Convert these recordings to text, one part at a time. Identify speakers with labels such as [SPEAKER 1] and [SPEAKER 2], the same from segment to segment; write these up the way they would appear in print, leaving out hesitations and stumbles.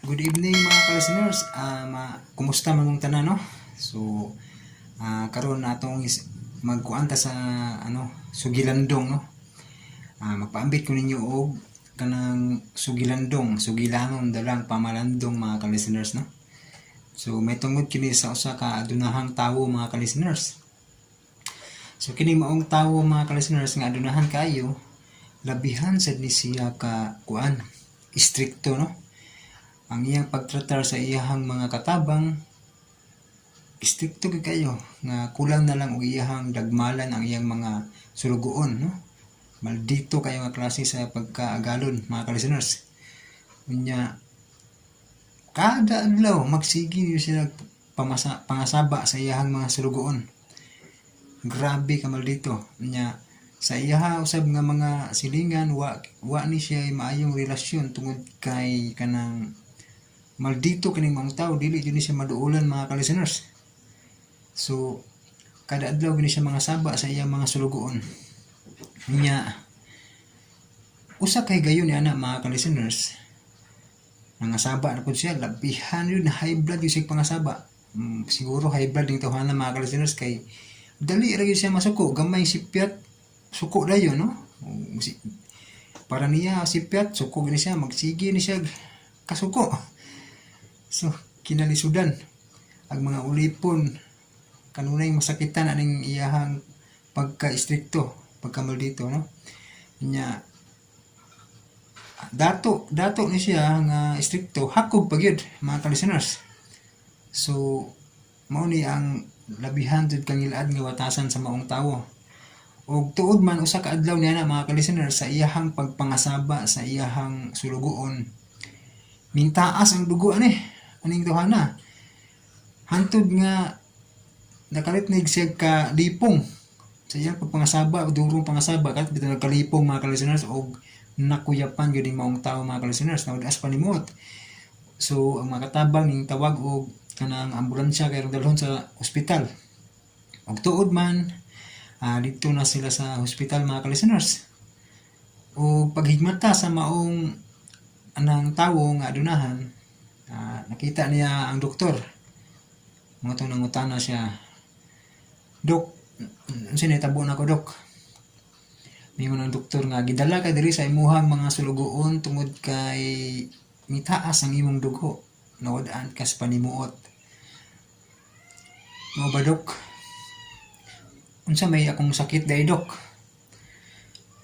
[SPEAKER 1] Good evening, mga ka-listeners. Kumusta man mong tanan, no? So, karon atong magkuan ta sa ano, sugilandong, no? Magpaambit ko ninyo og kanang sugilandong, sugilanon dalang pamalandong, mga ka-listeners, no? So, may tungod kini sa usa ka adunahang tawo, mga ka-listeners. So, kini maong tawo, mga ka-listeners, nga adunahan kaayo, labihan sad ni siya ka kuan, istrikto, no? Ang iyang pagtratar sa iyahang mga katabang, istrikto gyud kayo nga kulang na lang og iyahang dagmalan ang iyang mga sulugoon, no? Maldito kayo nga klase sa pagkaagalon, mga ka-listeners. Unya kada adlaw magsige gyud siya pangasaba sa iyahang mga sulugoon. Grabe ka maldito. Unya sa iyaha usab nga mga silingan, wa ni siya maayong relasyon tungod kay kanang maldito kining mga tao, dili jud ni siya maduolan, mga ka-listeners. So kada adlaw gini siya mga saba sa iyang mga sulugoon. Nya usa kay gayon ni ana, mga ka-listeners, nangasaba na pud siya, labihan yun high blood yung siya pangasaba. Siguro high blood ning tawhana, mga ka-listeners, kay dali ra gyud siya masuko. Gamay sipyat, suko dayon, no? Para niya sipyat, suko gini siya, magsige ni siya kasuko. So kinalisudan ang mga ulipon, kanunay masakitan aning iyahang pagka-istrikto, pagkamaldito, no? Nya dato dato ni siya nga istrikto, hakob pa gyud, mga ka-listeners. So mao ni ang labihan jud kangilad nga watasan sa maong tawo. Ug tuod man, usa ka adlaw niya na, mga ka-listeners, sa iyahang pagpangasaba sa iyahang sulugoon, mintaas ang dugo ani aning tawhana hantod nga nakalitnig siya ka lipong sa iyang pagpangasaba, durong pangasaba, kalit bitaw nagkalipong, mga ka-listeners, og nakuyapan gyud ning maong tawo, mga ka-listeners, nawad-as panimuot. So ang mga katabang ning tawag og kanang ambulansya kay dalhon sa ospital. Og tuod man, didto na sila sa hospital, mga ka-listeners. Og paghigmata sa maong anang tawo nga adunahan, nakita niya ang doktor. Mao tong nangutana siya, "Dok, unsa nahitabo nako, Dok?" Mingon ang doktor nga gidala ka diri sa imuhang mga sulugoon tungod kay mitaas ang imong dugo. Nawad-an ka sa panimuot. "Mao ba, Dok? Unsa may akong sakit dai, Dok?"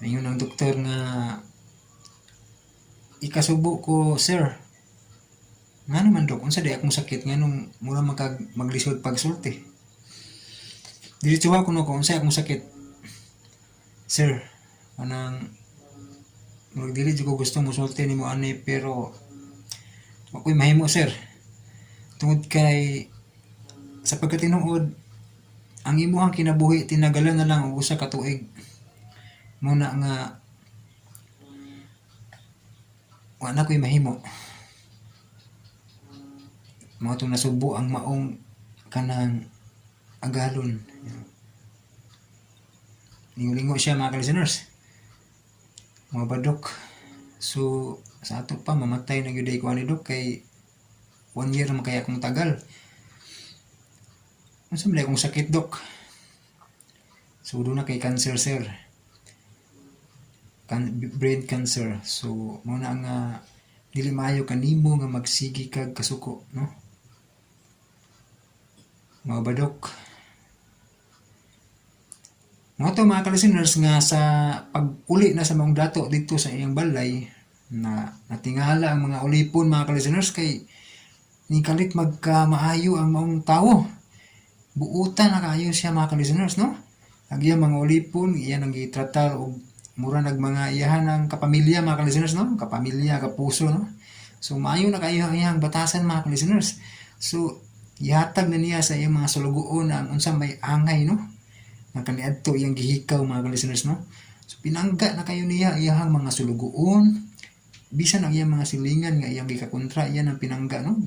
[SPEAKER 1] Ingon ang doktor nga ikasubo ko, sir. "Ngano man, Dok? Unsa day akong sakit? Nganong mura man kag maglisod pagsulti? Diretso ko no kung unsa akong sakit. Sir, anang murag dili jud ko gusto mosulti nimo ani, pero wa ko'y mahimo, sir. Tungod kay sa pagkatinuod ang imuhang kinabuhi tinagalan na lang og usa ka tuig. Mao na nga wa na ko'y mahimo." Mao tong nasubo ang maong kanang agalon. Lingo-lingo siya, mga ka-listeners. "Mao ba, Dok? So sa ato pa mamatay na gyud ko ani, Dok, kay one year naman kaya akong tagal. Unsa man akong sakit, Dok?" "So duna kay cancer, sir. Brain cancer. So mao na nga dili maayo kanimo nga magsige kag kasuko, no?" "Mao ba, Dok?" Mao to, mga ka-listeners, nga sa pag-uli na sa maong dato dito sa iyang balay na natingala ang mga ulipon, mga ka-listeners, kay nikalit magka maayo ang maong tawo. Buutan na kayo siya, mga ka-listeners, no? Ang iyang mga ulipon, iyan ang gitratar og mura nag mga iyahan ng kapamilya, mga ka-listeners, no? Kapamilya, kapuso, no? So maayo na kayo ang iyang batasan, mga ka-listeners. So gihatag na niya sa iyang mga sulugoon ang unsa may angay, no? Nga kaniadto iyang gihikaw, mga ka-listeners, no? So pinangga na kayo niya iyahang mga sulugoon, bisan ang iyang mga silingan nga iyang gikakontra, iyan ang pinangga, no?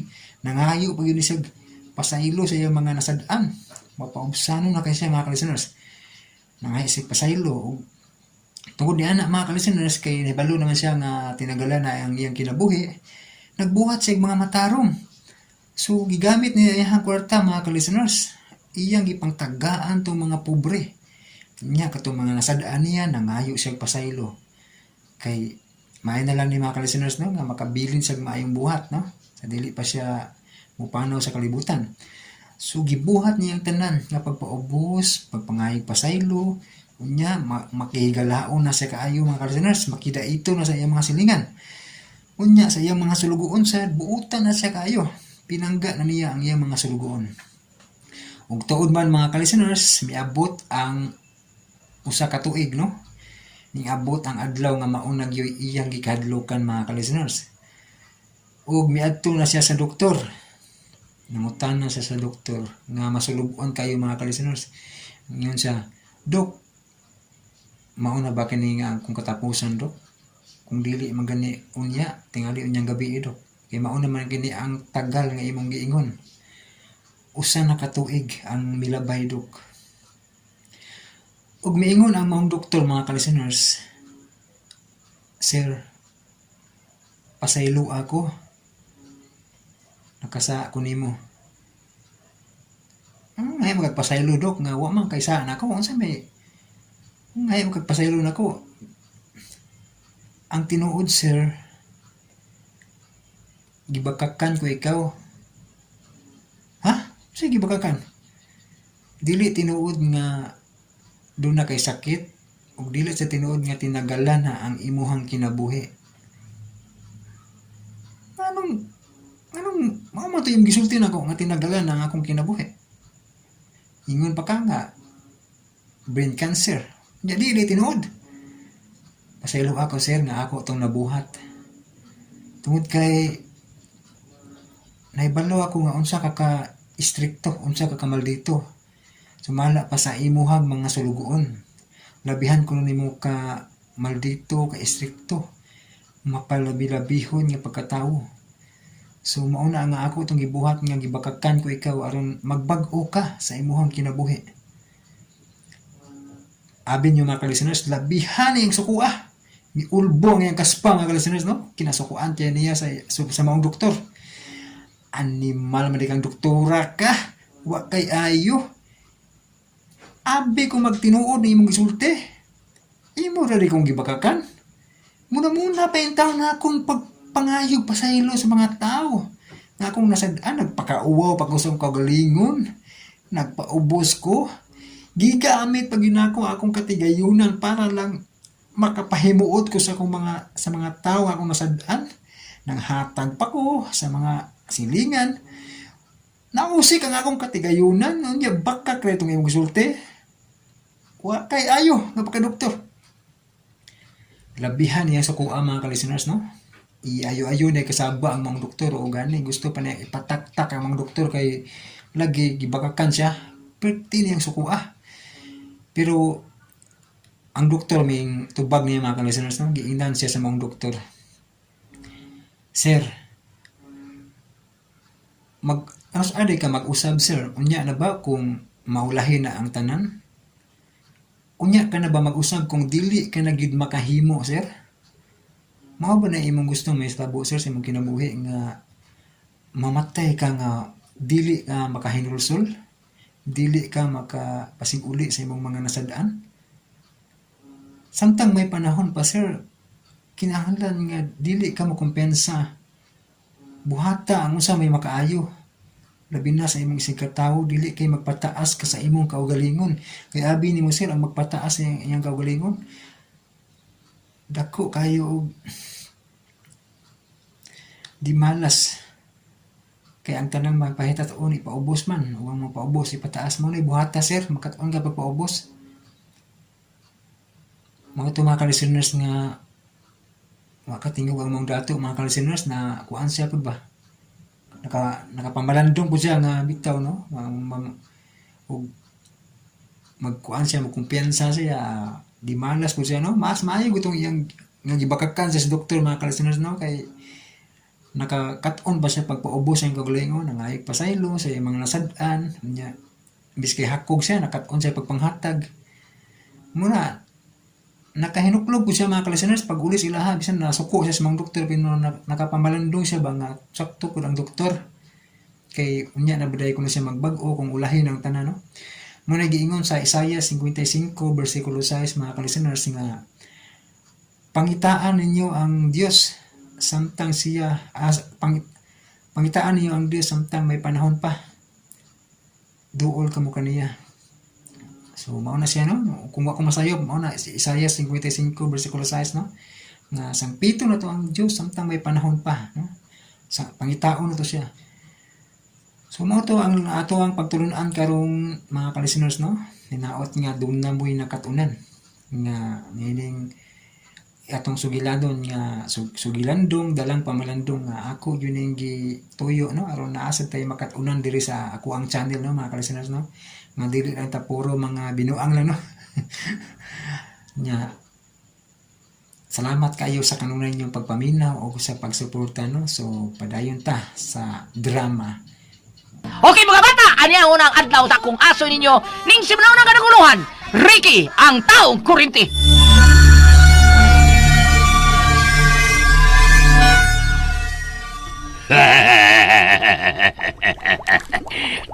[SPEAKER 1] Nangayo pa gyud ni siya pasaylo sa iyang mga nasad-an. Mapaubsano na kay siya, mga ka-listeners. Nangayo siya pasaylo ug tungod ni ana, mga ka-listeners, kay nahibalo naman siya nga tinagalan na ang iyang kinabuhi. Nagbuhat siya og mga matarong. So gigamit niya iyang kwarta, mga ka-listeners. Iyang gipangtagaan tong mga pobre. Nya katong mga nasad-an niya, nangayo siya og pasaylo. Kay maayo na lang ni, mga ka-listeners, no, nga makabilin siya og maayong buhat, no, sa dili pa siya mupanaw sa kalibutan. So gibuhat niya ang tanan nga pagpaubos, pagpangayog pasaylo, unya makihigalaon na siya kaayo, mga ka-listeners, makidaito na sa iyang mga silingan. Unya sa iyang mga sulugoon sa buutan na siya kaayo. Pinangga na niya ang iyang mga sulugoon. Ug tuod man, mga ka-listeners, miabot ang usa ka tuig, no? Niabot ang adlaw nga mauna gyoy iyang gikahadlokan, mga ka-listeners. Ug miadto na siya sa doktor. Nangutana siya sa doktor nga masulub-on kayo, mga ka-listeners. Ingon siya, "Dok, mauna ba kini nga akong katapusan, Dok? Kung dili man gani unya, tingali unyang gabi, Dok. Kay mauna man kini ang tagal nga imong giingon. Usa na ka tuig ang milabay, Dok." Ug miingon ang maong doktor, mga ka-listeners, "Sir, pasaylo ako. Nakasa ko nimo." Ngay magpasaylo, Dok, nga wa man kay saan ako, unsa may ngay magpasaylo nako? "Ang tinuod, sir, gibakakan ko ikaw." "Ha? Sige, gibakakan?" "Dili tinuod nga duna kay sakit ug dili sa tinuod nga tinagalan na ang imuhang kinabuhi." Anong mao man to yung gisulti nako nga tinagalan na ang akong kinabuhi? Ingon pa ka nga brain cancer. Nya dili tinuod. Pasaylo ako, sir, nga ako tong nabuhat. Tungod kay nahibalo ako nga unsa ka ka istrikto, unsa ka ka maldito. Sumala pa sa imuhang mga sulugoon. Labihan ko nimo ka maldito, ka istrikto. Mapalabi-labihon nga pagkatawo. So mauna nga ako itong gibuhat nga gibakakan ko ikaw aron magbag-o ka sa imuhang kinabuhi." Abi niyo, mga ka-listeners, labihan iyang sukua. Miulbo ang iyang kaspa, mga ka-listeners, no? Kinasukuan kaya niya sa maong doktor. "Animal man di kang doktora ka. Wa kay ayo. Abi ko magtinuod na imong gisulti. Imo ra di kong gibakakan. Muna-muna pa yung taon na akong pagpangayog pasaylo sa mga tao. Nga akong nasad-an, nagpakauwaw pa ko sa akong kaugalingon. Nagpaubos ko. Gigamit pag yun ako akong katigayunan para lang makapahimuot ko sa mga tao nga akong nasad-an. Nanghatag pa ko sa mga silingan. Nausik ang akong katigayunan. Unya bakak ra itong imong gisulti. Wa kay ayo nga pagka-doktor." Labihan niya sa kuha, mga ka-listeners, no? Iayo-ayo na kasaba ang mga doktor o gani gusto pa niya ipataktak ang mga doktor kay lagi gibakakan siya. Perti niyang sukua. Pero ang doktor ming tubag niya, mga ka-listeners, no? Giingnan siya sa mga doktor. "Sir, mag ano sa aday ka mag-usab, sir? Unya na ba kung maulahin na ang tanan? Unya ka na ba mag-usab kung dili ka na gyud makahimo, sir? Mao ba na imong gusto may tabo, sir, sa imong kinabuhi nga mamatay ka nga dili ka makahinulsol, dili ka makapasig-uli sa imong mga nasad-an? Samtang may panahon pa, sir, kinahanglan nga dili ka mokumpiyansa. Buhata ang unsa may makaayo. Labi na sa imong isig katawo, dili kay magpataas ka sa imong kaugalingon. Kay abi nimo, sir, ang magpataas sa iyang kaugalingon, dako kayo og di malas. Kay ang tanang magpahitatuon ipaubos man, ug ang mapaubos ipataas mo ni buhata, sir, makat-on ka pagpaubos." Mga to, mga ka-listeners, nga wa katingog ang mga dato, mga ka-listeners, na kuan siya pud ba, nakapamalandong po siya nga bitaw, no, ug magkuan siya, magkumpiyansa siya, di malas po siya, no? Mas maayo gutong iyang nga gibakakan siya sa doktor, mga ka-listeners, no, kay nakakat-on pa siya pagpaubos sa iyang kaugalingon, nangayog pasaylo sa iyang mga nasad-an. Nya biski hakog siya, nakat-on siya pagpanghatag. Muna Nakahinuklog po siya, mga ka-listeners, pag uli sila ha, bisan nasuko siya sa mga doktor, pero nakapamalandong siya ba nga sakto po ang doktor. Kay unya na baday ko na siya magbag-o kung ulahin ang tanan, no? Muna giingon sa Isaiah 55 versikulo 6, mga ka-listeners, nga pangitaan ninyo ang Dios samtang siya pangitaan ninyo ang Dios samtang may panahon pa, duol kamo kaniya. So mao na siya, no? Kung wa ko masayop, mao na si Isaiah 55 versikulo 6, no, nga sangpito na to ang Dios samtang may panahon pa, no, sa pangitaon na to siya. So mao to ang ato ang pagtulunan karong, mga ka-listeners, no? Hinaot nga duna mo'y nakatunan nga nining atong sugilanon nga sugilandong dalang pamalandong nga ako yun yung gituyo, no, aron naa sad tay makatunan diri sa ako ang channel, no, mga ka-listeners, no, nga dili lang ta puro mga binuang lang, no. Nya salamat kayo sa kanunay ninyong pagpaminaw o sa pagsuporta, no. So padayon ta sa drama.
[SPEAKER 2] Okay, mga bata, ani ang unang adlaw sa akong aso ninyo ning simulaw ng kanaguluhan, Ricky, ang taong kurinti.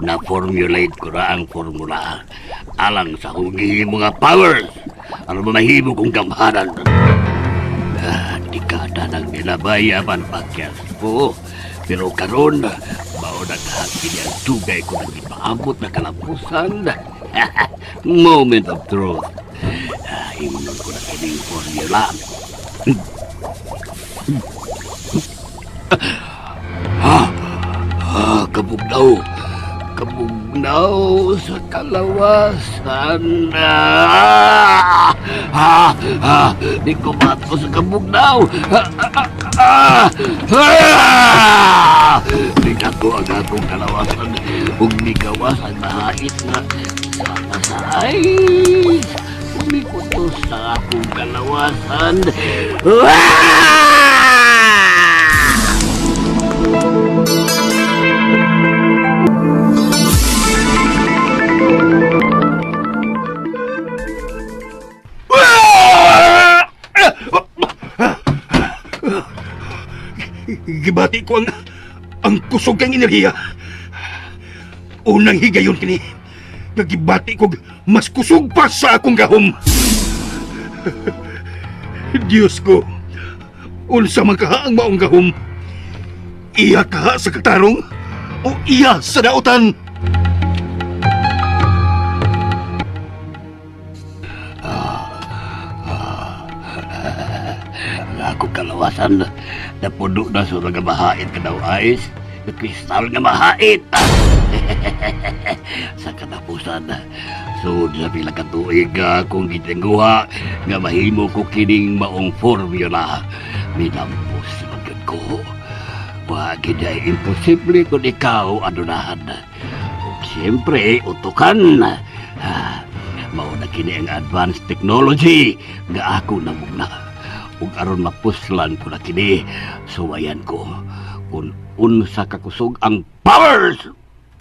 [SPEAKER 3] Na-formulate ko na ang formula alang sa akong mga powers. Ano ba mahimo kong gamhanan? Ah, di ka na nang nilabayaman pakyas ko. Pero karon, mao na kahapin ang dugay ko nang ipaabot na kalapusan. Moment of truth. Ah, imnon ko na kining formula. Ah, kabugnaw. Kabugnaw sa kalawasan. Ah, ah, ah, di ko mato sa kabugnaw. Ah, ah, ah, ah! Di ako ang atong kalawasan. Ug migawas ang mahait na sama sa ice. Umikutos sa akong kalawasan. Ah!
[SPEAKER 4] Gibati ko ang kusog kang enerhiya. Unang higayon kini, nga gibati ko mas kusog pa sa akong gahom. Diyos ko, unsa man kaha ang maong gahom? Iya kaha sa katarong o iya sa dautan?
[SPEAKER 3] Ang akong kalawasan napuno na sa nga mahait ka daw ice, na kristal nga mahait. Sa katapusan, sud sa pila ka tuig nga akong gitingguha nga mahimo ko kining maong formula. Minampos man gyud ko. Wa gid ay imposible kung ikaw adunahan. Ug siyempre, utukan. Ah, mao na kini ang advanced technology nga ako namugna ug aron mapuslan ko na kini, suwayan ko kung unsa ka kusog ang powers.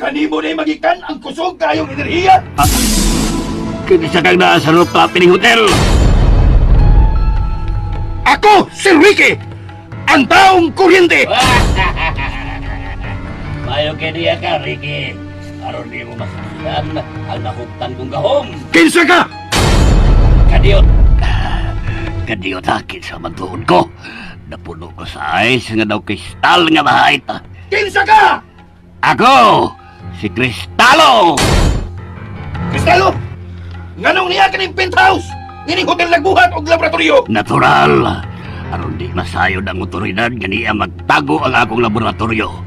[SPEAKER 4] Kanimo na magikan ang kusog kayong enerhiya?
[SPEAKER 3] Kini sa kang naa sa rooftop kining hotel.
[SPEAKER 4] Ako si Ricky, ang taong kuryente.
[SPEAKER 3] Mayo kay niya ka, Ricky, aron di mo masusudan ang nahuptan kong gahom.
[SPEAKER 4] Kinsa ka?
[SPEAKER 3] Kadiyot, kadiyot akin sa mantuon ko, napuno ko sa ice nga daw kristal nga mahait.
[SPEAKER 4] Kinsa ka?
[SPEAKER 3] Ako si Kristalo.
[SPEAKER 4] Kristalo! Nganong niya kaning penthouse? Ining hotel nagbuhat og laboratorio?
[SPEAKER 3] Natural. Aron di masayod ang otoridad nga niya magtago ang akong laboratorio.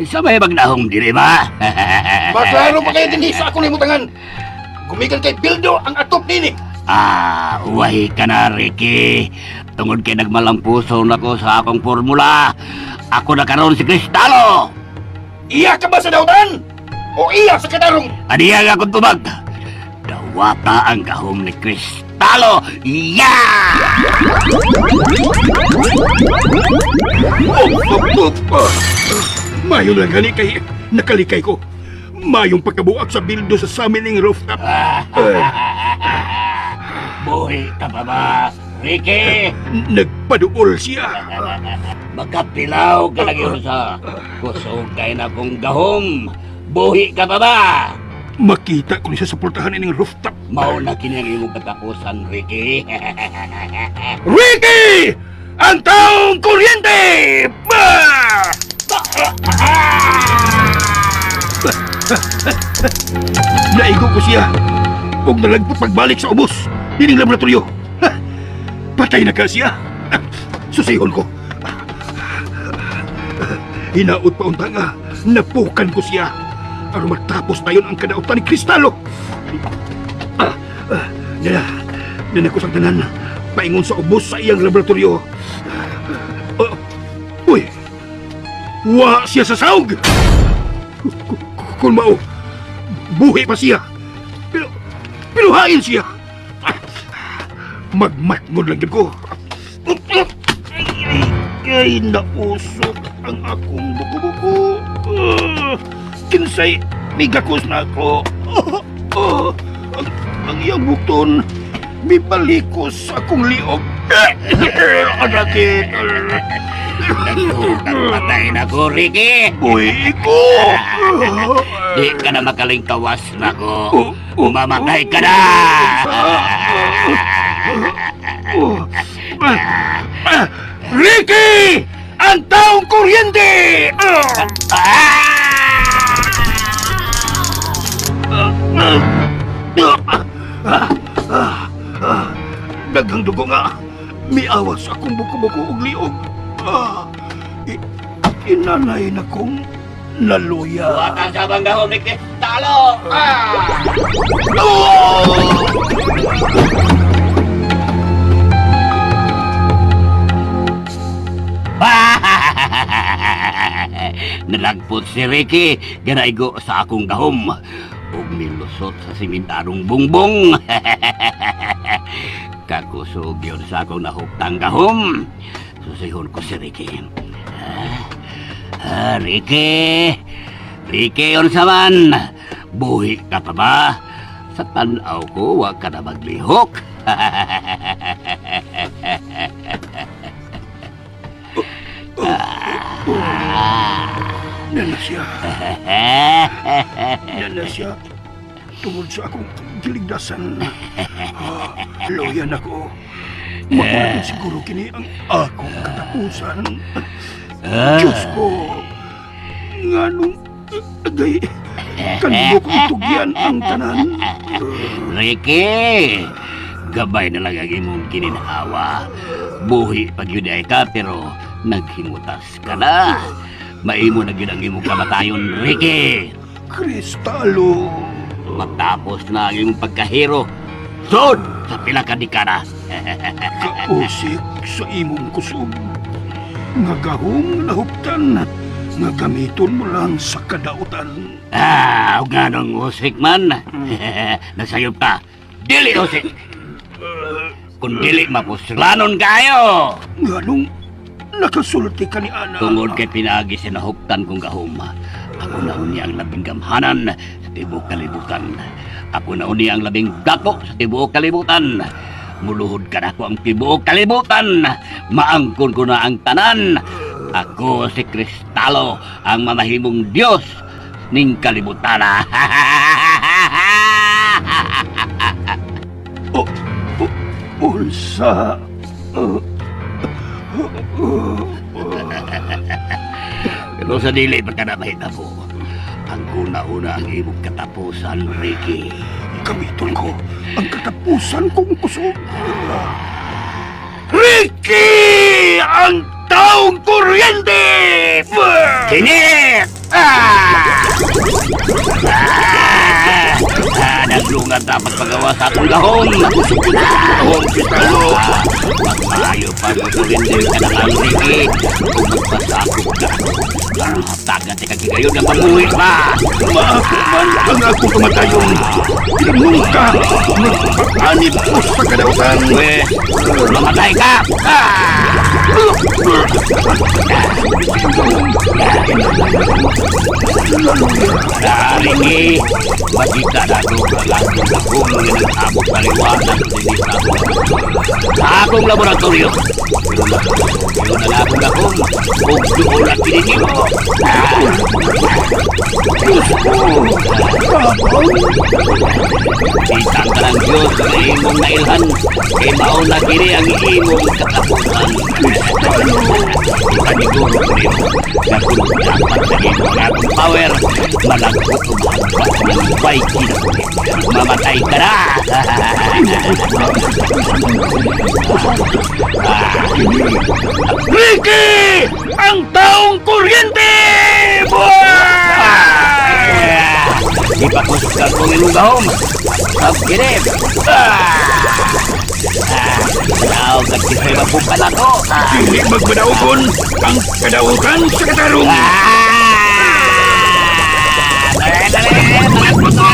[SPEAKER 3] Isa may magnahong diri ba?
[SPEAKER 4] Maklaro pa kayo dinhi sa akong limutangan. Gumikan kay Bildo ang atop nini.
[SPEAKER 3] Ah, uwahi ka na, Ricky. Tungod kay nagmalampuso na ko sa akong formula. Ako na karon si Kristalo.
[SPEAKER 4] Iya ka ba sa dautan? O iya sa katarong?
[SPEAKER 3] Aniya nga akong tubag. Dawata ang gahom ni Kristalo. Yeah!
[SPEAKER 4] Oh, oh, oh, oh. Mayo lang gani kay nakalikay ko. Mayong pagkabuak sa Bildo sa samining rooftop. Eh,
[SPEAKER 3] Buhi ka pa ba, Ricky?
[SPEAKER 4] Nagpaduol siya.
[SPEAKER 3] Makapilaw ka lagi sa kusog kay na kong gahom. Buhi ka pa ba?
[SPEAKER 4] Makita ko ni siya sa pultahan ining rooftop.
[SPEAKER 3] Mao na kini ang imong katapusan, Ricky.
[SPEAKER 4] Ricky! Ang taong kuryente! Bah! Naigo ko siya. Ug nalagpot pagbalik sa ubos. Dining laboratorio. Ha! Patay na ka siya. Susihon ko. Hinaot pa unta nga. Napukan ko siya. Aron matapos na yun ang kadautan ni Kristalo. Ah, ah, Nila, nila ko sa tanan. Paingon sa ubos sa iyang laboratorio. Oh, uy! Wa siya sa saug! Kung mao, buhi pa siya. Pero, pero hain siya. Magmatngod lang gyud ko. Ay, ay, nausok ang akong buko-buko. Ah, kinsay, migakos na ako. Ah, ah, ang iyang bukton, mibalikos sa akong liog. Ang sakit.
[SPEAKER 3] Nagtugang patay na ko, Ricky.
[SPEAKER 4] Buhi ko.
[SPEAKER 3] Di ka na makalingkawas na ko.
[SPEAKER 4] Oh, oh,
[SPEAKER 3] Umamatay ka na!
[SPEAKER 4] Oh. Ah, ah, Ricky! Ang taong kuryente! Ah! Ah! Ah! Ah! Daghang dugo nga. Miawas akong buko-buko og liog. Ah! Inanay na kong naluya.
[SPEAKER 3] Buhatan sa banggahom ni Kristalo! Ah! Nalagpot si Ricky, ganaigo sa akong gahom. Ug milusot sa simintarong bungbong. Kakusog yun sa akong nahuptang gahom. Susihon ko si Ricky. Ah, ah, Ricky! Ricky, unsa man? Buhi ka pa ba? Sa tanaw ko, wa ka na maglihok.
[SPEAKER 4] Nana siya. Nana siya. Tungod sa akong giligdasan. Ah, loyan ako. Makuha siguro kini ang akong katapusan. Diyos ko! Nganong agay, kanimo kong tugyan ang tanan.
[SPEAKER 3] Ricky, gabay na lang ang imong kininhawa. Buhi pag yun ay ka, pero naghimutas ka na. Maimo na gyud ang imong kamatayon, Ricky.
[SPEAKER 4] Kristalo!
[SPEAKER 3] Matapos na ang imong pagkahero. Sod sa pila ka dekada.
[SPEAKER 4] Kausik sa imong kusog. Nga gahong nahuptan, nga gamiton mo lang sa kadautan.
[SPEAKER 3] Ah, ug nganong usik man. Nasayop ka. Dili usik. Kung dili mapuslanon kayo.
[SPEAKER 4] Nganong nakasulti ka ni Ana.
[SPEAKER 3] Tungod kay pinaagi sa nahuptan kong gahom. Ako na unya ang labing gamhanan sa tibuok kalibutan. Ako na unya ang labing dako sa tibuok kalibutan. Muluhod ka nako ang tibuok kalibutan. Maangkon ko na ang tanan. Ako si Kristalo, ang mamahimong Diyos ning kalibutan.
[SPEAKER 4] O, o, unsa? Uh,
[SPEAKER 3] Pero sa dili pa ka na mahitabo. Ang una-una ang imong katapusan, Ricky.
[SPEAKER 4] Gamiton ko ang katapusan kong kusog. Ricky! Ang taong kuryente!
[SPEAKER 3] Kinit! Ah! Ah! Ah, naglungan dapat pagawa sa akong gahom.
[SPEAKER 4] Gahom, Kristalo!
[SPEAKER 3] Magmaayo pa magkurindi ka na lang, Ricky. Kung magpasakop ka, ang hatagan sa kagigayon nga mabuhi pa.
[SPEAKER 4] Maako man ang akong kamatayon. Nunca nagpaanib ko sa kadautan.
[SPEAKER 3] Pwes, mamatay ka! Ah! Ricky, makita na ito ang akong akong nga nag-abot na liwanag din sa akong laboratorio. Pero na lang akong akong ug doon ang kini mo.
[SPEAKER 4] Diyos ko! Tabang!
[SPEAKER 3] Kitang ka ng Diyos nga imong nailhan, kay mao na kini ang imong katapusan. Ipaniguro ko nimo nga kung dapat sa imo ang akong power, malagkot o mahagbat ng bike na mamatay ka na!
[SPEAKER 4] Ricky! Ang taong kuryente!
[SPEAKER 3] Ipakusgan kong ilugahom. Pagkinip. Tao ka kisay mapukan ako.
[SPEAKER 4] Dili magmadaugon ang kadaugan sa katarong!
[SPEAKER 3] Dali, dali! Mga puto!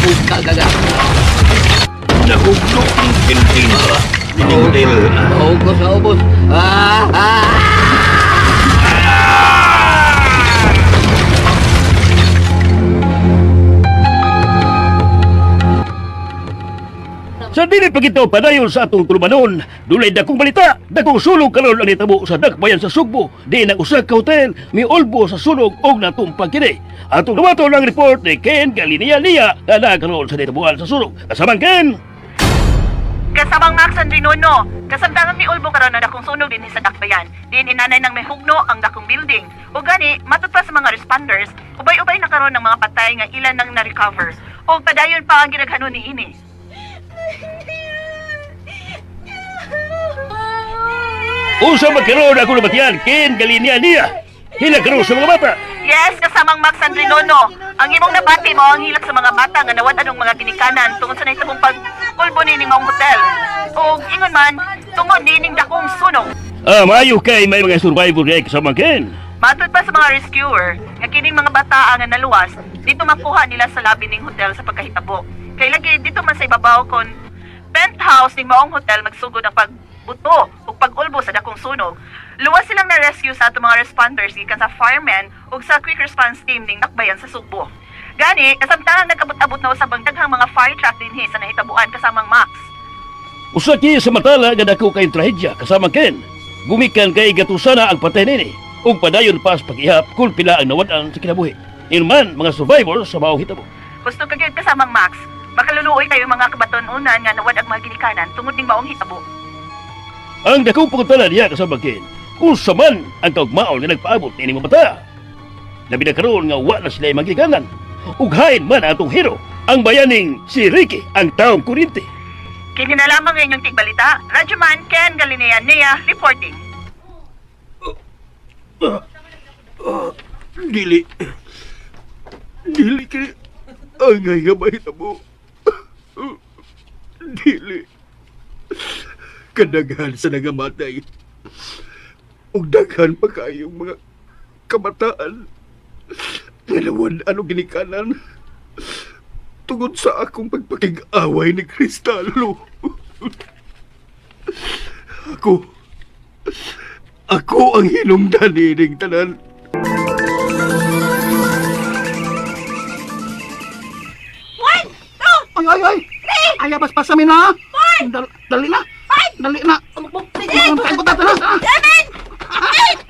[SPEAKER 3] Buka gaga.
[SPEAKER 4] Nahugno ang kintin. Miningdil.
[SPEAKER 3] Ubos, ubos. Ah! Ah!
[SPEAKER 4] Sa dili pa kita padayon sa atong tulumanon, dunay dakong balita, dakong sulog karon ang nitabo sa dakbayan sa Sugbo, di nang usa ka hotel, miulbo sa sunog og natumpag kini. Atong dumaton ang report ni Ken Galinia Lia na nakaroon sa nitabuan sa sunog. Kasamang Ken!
[SPEAKER 5] Kasamang Max Andrinono, kasamtangan miulbo karon na dakong sunog dinhi sa Dakbayan. Diin inanay ng mehugno ang dakong building. O gani, matod pa sa mga responders, ubay-ubay na karon ng mga patay nga ilan nang na-recover. O padayon pa ang ginaghanon niini.
[SPEAKER 4] Usa man karon ako nabatian, Ken Galinia Lia. Hila karon sa mga bata.
[SPEAKER 5] Yes, kasamang Max Andrinono. Ang imong nabati mo ang hilak sa mga bata nga nawad anong mga ginikanan tungod sa nahitabong pag-ulbo nining maong hotel. O ingon man, tungod nining dakong sunog.
[SPEAKER 4] Ah, maayo kay may mga survivor kay kasamang Ken.
[SPEAKER 5] Matod pa sa mga rescuer, nga kining mga bata nga naluwas, dito makuha nila sa labi ning hotel sa pagkahitabo. Kay lagi dito man sa ibabaw kon penthouse ning maong hotel magsugod ang pagbuto ug pag-ulbo sa dakong sunog. Luwas silang na-rescue sa atong mga responders gikan sa firemen ug sa quick response team ning Dakbayan sa Sugbo. Gani, kasamtangang nagabot-abot na usab ang daghang mga fire truck dinhi sa nahitabuan kasamang Max.
[SPEAKER 4] Usa kini sa matala nga dako kay trahedya kasama Ken. Gumikan kay gatusana ang patay nini ug padayon pa sa pag-ihap kung pila ang nawad-an sa kinabuhi. Inman mga survivors sa maong hitabo.
[SPEAKER 5] Gusto ka gyud kasamang Max, makaluluoy kayo mga kabatununan nga nawad ang mga ginikanan tungod ning maong hitabo.
[SPEAKER 4] Ang dakong pangutana niya kasama Ken, kung sa man ang kaugmaon nga nagpaabot niini mga bata. Labi na karon nga wa na sila magikanan. Ug hain man ang atong hero, ang bayaning si Ricky, ang taong kuryente.
[SPEAKER 5] Kini na lamang ang inyong tigbalita. Radyoman Ken Galinea Nea reporting.
[SPEAKER 4] Dili. Dili kay angay nga mahitabo. Dili. Kadaghan sa nagamatay. Ug daghan pa kayong mga kabataan. Nga ano ginikanan. Tungod sa akong pagpakig-away ni Cristalo. Ako. Ako ang hinungdan nining tanan.
[SPEAKER 6] Ay, ay, ay! Ay, abas pa sa amin na! Dali na! Dali na! Tago ta na!
[SPEAKER 7] 7, 8,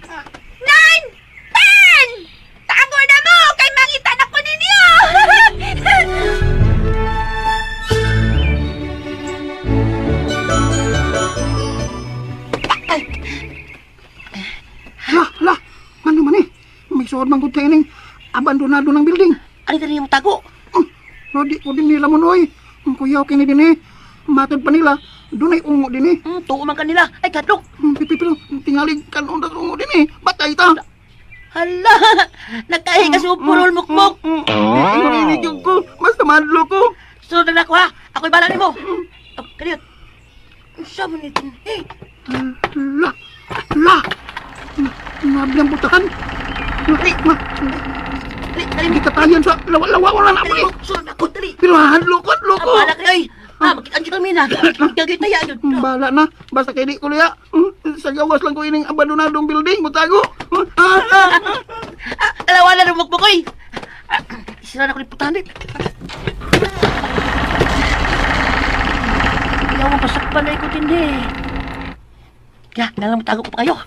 [SPEAKER 7] 9, 10! Tago na mo! Kay mangita na ko ninyo!
[SPEAKER 6] La, la! Ano man eh? May suod man gud kayo ning abandonado ng building.
[SPEAKER 2] Ano dali yung tago?
[SPEAKER 6] No, di ko din nila mo noy. Ang kuyaw kini din eh. Matod pa nila. Dunay ungo din eh.
[SPEAKER 2] Tuo man kanila. Ay, kadlok.
[SPEAKER 6] Pero tingalig kanon na ungo din eh. Batay ta.
[SPEAKER 2] Hala, nagkahi ka sa purol mukmok.
[SPEAKER 6] Ingon ini ko. Mas madlo ko.
[SPEAKER 2] Sunod na ako ha. Ako'y bala nimo. Oh, kaniyot. Unsa man ito? Eh,
[SPEAKER 6] La, la. Nabiyang butahan.
[SPEAKER 2] Dali. Dali, dali mo.
[SPEAKER 6] Gikatayan sa lawa-lawa wala na
[SPEAKER 2] Dali
[SPEAKER 6] mo.
[SPEAKER 2] mo. Sunod ako, dali.
[SPEAKER 6] Pero hadlo ko, hadlo
[SPEAKER 2] Ang
[SPEAKER 6] ko.
[SPEAKER 2] bala kayo, ay. Ah, makita jud kami na. Gagay taya jud.
[SPEAKER 6] Bahala na. Basta kay di ko liya. Sa gawas lang ko ining abandonadong building. Mutago. Ah, ah.
[SPEAKER 2] Ah, alawa na rumukbok oy. Ah, Sira na ko ni putahan eh. Ayaw ang pasakpan na ikot hindi. Kaya, nalang tago ko pa kayo.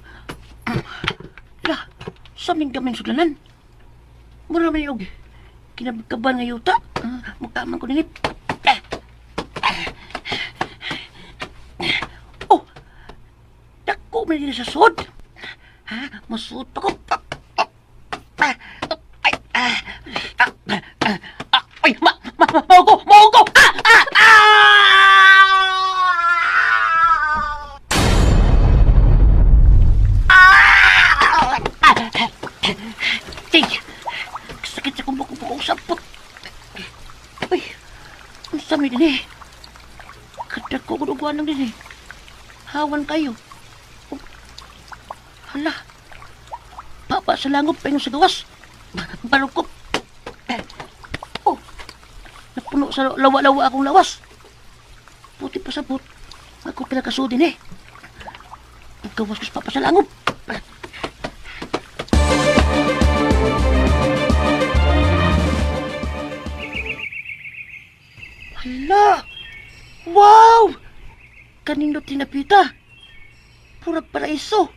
[SPEAKER 2] La, sa aming gaming sudlanan. Mura man yung kinabkaban nga yuta. Ah, mukha man ko ninip. Ah. Oh, dako man din sa sud. Ha, masud pa ko. Ah, ay, ah, ah, ah, ah, ay, ma, ma, ma, mao ko, mao ko. Ah, ah, ah! Ah! Ah! Tay, sakit sa kumbok ko sapot. Uy, ang sami din eh. Kadak ko kunuguan lang din eh. Hawan kayo. Oh, hala. Papa sa langop paingon sa gawas. Balukop. Eh, oh, napuno sa lawa-lawa akong lawas. Puti pa sa but. Ako pinakasudin eh. Pagkawas ko sa papa sa langop. Hala! Wow! Kanino tinapita? Pura paraiso.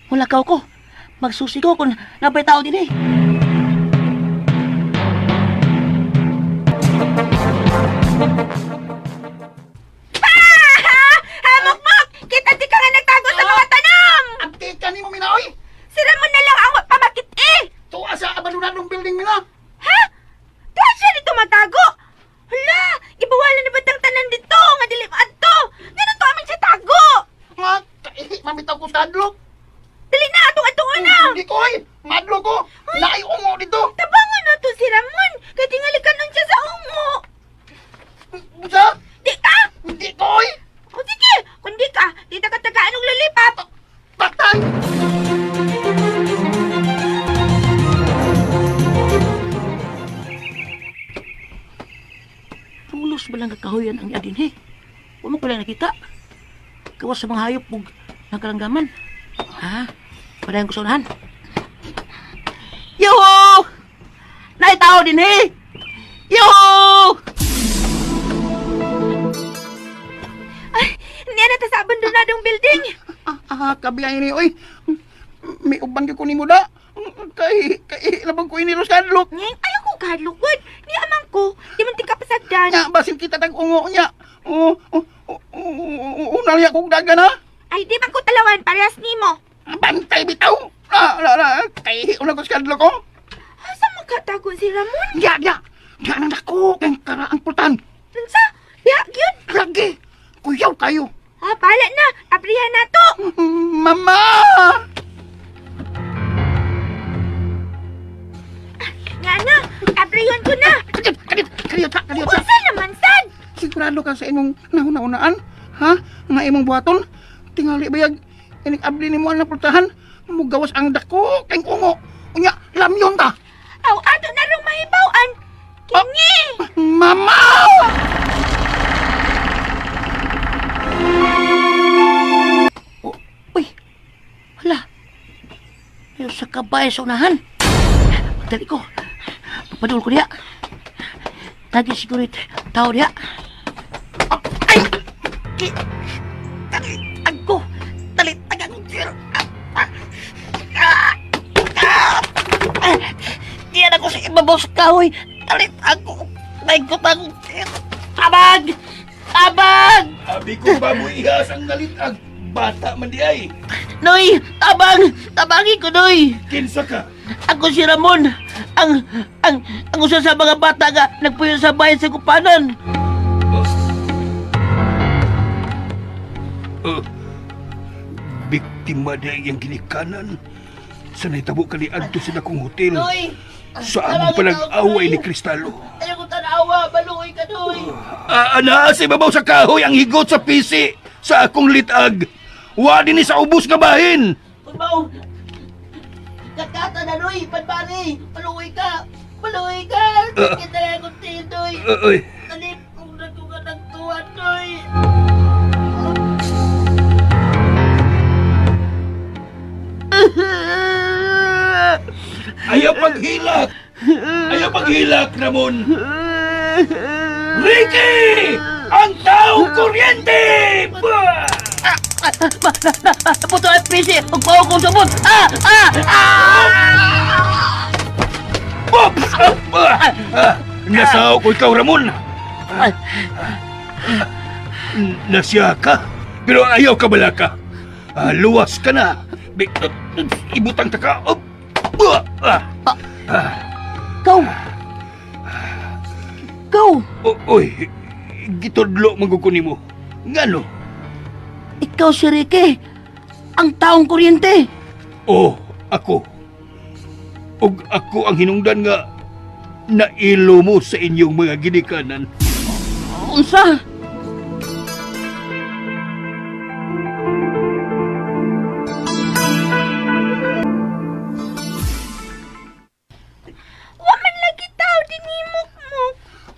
[SPEAKER 2] Wala ka ko. Magsusi ko kung nabay tao din eh.
[SPEAKER 7] Ha, Mukmuk! Kita di ka nga nagtago sa mga tanom!
[SPEAKER 6] Ante ka ni mo minaoy.
[SPEAKER 7] Si Ramon na lang ang pamakit eh!
[SPEAKER 6] Tuwa sa abandonadong building mina.
[SPEAKER 7] Ha? Tuwa siya dito matago! Hala! Gibawalan na ba tang tanan dito? Nga dili maadto! Ganun to amin siya tago!
[SPEAKER 6] Nga, kaihi, mamitaw ko sa adlok.
[SPEAKER 7] Dali na! Atong atong na!
[SPEAKER 6] Hindi ko ay. Madlo ko. Naay ungo dito.
[SPEAKER 7] Tabangan na to si Ramon! Kay tingali kanon siya sa ungo!
[SPEAKER 6] Busa?
[SPEAKER 7] Di ka!
[SPEAKER 6] Hindi ko ay.
[SPEAKER 7] O sige! Kung di ka, di ta katagaan og lollipop!
[SPEAKER 6] Patay!
[SPEAKER 2] Pulos ba lang kakahuyan ang adin he? Huwag mo ko lang nakita. Gawas sa mga hayop ug nagkaranggaman. Ha? Padayon ko sa unahan. Yoho! Naitao din he! Yoho!
[SPEAKER 7] Ay, niya na ta sa abandonadong building!
[SPEAKER 6] Ah, ah, kabiyay ni oy. May uban gyud ko nimo da. Kay kay labang ko ini ros kadlok.
[SPEAKER 7] Ngeng, ayaw ko kahadlokod. Ni amang ko, di man tika pasagdan.
[SPEAKER 6] Nya basin kita tag ungo nya. Oh, oh, oh, oh, una niya kog dagan ha.
[SPEAKER 7] Ay, di man ko talawan, parehas nimo.
[SPEAKER 6] Bantay bitaw. La la la kay una ko sa kadlok ko.
[SPEAKER 7] Asa makatago si Ramon?
[SPEAKER 6] Ya ya. Ya nang dako kay karaang pultan.
[SPEAKER 7] Unsa? Diha gyud.
[SPEAKER 6] Lagi. Kuyaw kayo.
[SPEAKER 7] Ah, bahala na. Abrihan na to.
[SPEAKER 6] Mama!
[SPEAKER 7] Nga na, abrihan ko na.
[SPEAKER 6] Kadiyot, kadiyot, kadiyot, kadiyot.
[SPEAKER 7] Unsa naman sad?
[SPEAKER 6] Sigurado ka sa imong nahuna-unaan, ha? Nga imong buhaton? Tingali bayag, inig abli nimo ang napultahan, mugawas ang dako kay ungo. Unya, lamyon ta.
[SPEAKER 7] Aw, ato na rong mahibaw-an. Kini!
[SPEAKER 6] Mama!
[SPEAKER 2] Oh, uy! Hala! Ayaw sa kabay sa unahan. Pagdali ko. Pagpadul ko niya. Tagi siguro it. Tao niya. Ah, ay! Ki! Tali! Agko! Tali! Tagang! Ah, ah, ah, ah, ah. Diyan ako sa ibabaw sa kahoy. Tali! Agko! Naikot ako. Tabag! Tabag!
[SPEAKER 4] Abi ko baboy ihas ang nalitag. Bata man di ay.
[SPEAKER 2] Noy! Tabang! Tabangin ko, Noy!
[SPEAKER 4] Kinsa ka?
[SPEAKER 2] Ako si Ramon, ang usa sa mga bata nga nagpuyo sa bayan sa Kupanan.
[SPEAKER 4] Biktima di ay ang ginikanan. Sa nahitabo kani adto sa dakong hotel.
[SPEAKER 2] Noy!
[SPEAKER 4] Sa among panag-away ni Kristalo.
[SPEAKER 2] Ayaw ko tanawa, baluoy ka, Noy!
[SPEAKER 4] Ah, ana, sa ibabaw sa kahoy ang higot sa pisi sa akong litag. Wa din ni sa ubos nga bahin.
[SPEAKER 2] Pagbaw! Kakata na, Noy! Panbari! Baluoy ka! Baluoy ka! Sakit na akong tiil, Noy!
[SPEAKER 4] Oy,
[SPEAKER 2] Talip kong nagkuka ng Patoy.
[SPEAKER 4] Ayaw paghilak! Ayaw paghilak, Ramon! Ricky! Ang taong kuryente! Bah!
[SPEAKER 2] Puto ay pisi! Huwag pa akong sabon! Ah! Ah! Ah!
[SPEAKER 4] Oops! Ah! Ah! Nasaw ko ikaw, Ramon!
[SPEAKER 2] Ay.
[SPEAKER 4] Nasya ka, pero ayaw ka balaka. Ah, luwas ka na. Ibutang ta ka. Up! Ah! Ah!
[SPEAKER 2] Ikaw! Ikaw!
[SPEAKER 4] Oy, gitudlo man gud ko nimo. Ngano?
[SPEAKER 2] Ikaw si Ricky! Ang taong kuryente!
[SPEAKER 4] Oh, ako. Ug ako ang hinungdan nga nailo mo sa inyong mga ginikanan.
[SPEAKER 2] Unsa?
[SPEAKER 7] Wa man lagi tao dinimok mo.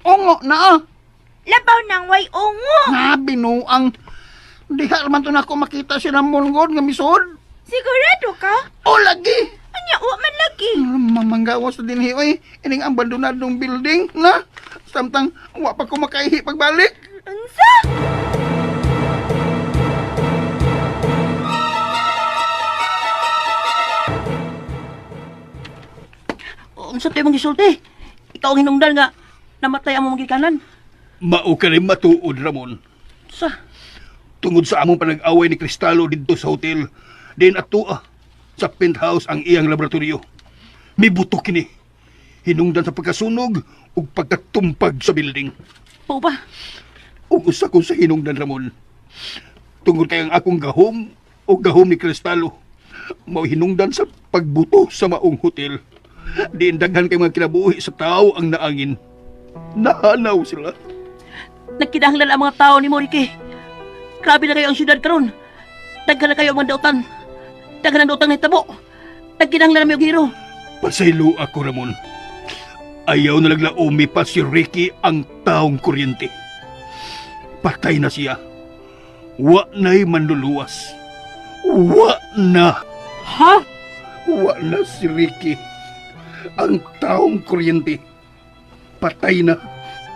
[SPEAKER 6] Ungo na ah.
[SPEAKER 7] Labaw nang way ungo.
[SPEAKER 6] Na binuang. Diha man to nako makita si Ramon god nga misod.
[SPEAKER 7] Sigurado ka?
[SPEAKER 6] O lagi.
[SPEAKER 7] Anya wa man lagi.
[SPEAKER 6] Mamanggawas na din oy. Ining ang abandonadong building na. Samtang wa pa ko makaihi pagbalik.
[SPEAKER 7] Unsa?
[SPEAKER 2] Unsa tayo mong gisulti? Ikaw ang hinungdan nga namatay ang mong gikanan.
[SPEAKER 4] Mao ka rin matuod, Ramon.
[SPEAKER 2] Unsa?
[SPEAKER 4] Tungod sa among panag-away ni Cristalo didto sa hotel, din atua sa penthouse ang iyang laboratorio. Mibuto kini. Hinungdan sa pagkasunog ug pagkatumpag sa building.
[SPEAKER 2] Pao ba?
[SPEAKER 4] Ug usa ko sa hinungdan, Ramon. Tungod kay ang akong gahom o gahom ni Cristalo, mao hinungdan sa pagbuto sa maong hotel. Diin daghan kay mga kinabuhi sa tao ang naangin. Nahanaw sila.
[SPEAKER 2] Nagkinahanglan ang mga tao ni mo, Ricky. Grabe na kayo ang syudad karon. Daghan na kayo ang mga dautan. Daghan ang dautang nahitabo. Nagkinahanglan na og hero.
[SPEAKER 4] Pasaylo ako, Ramon. Ayaw na naglaumi pa si Ricky ang taong kuryente. Patay na siya. Wa na'y manluluwas. Wa na.
[SPEAKER 2] Ha?
[SPEAKER 4] Wa na si Ricky. Ang taong kuryente. Patay na.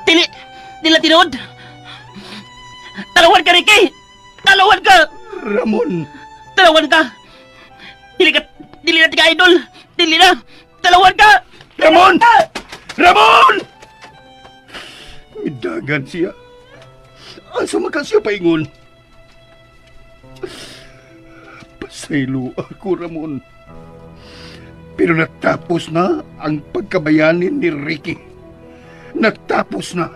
[SPEAKER 2] Dili! Dili tinuod! Talawan ka, Ricky! Talawan ka!
[SPEAKER 4] Ramon,
[SPEAKER 2] Talawan ka! Dili ka! Dili na tika idol! Dili na! Talawan ka!
[SPEAKER 4] Ramon! Ramon! Midagan siya. Asa man ka siya paingon? Pasaylo ako, Ramon. Pero natapos na ang pagkabayanin ni Ricky. Natapos na.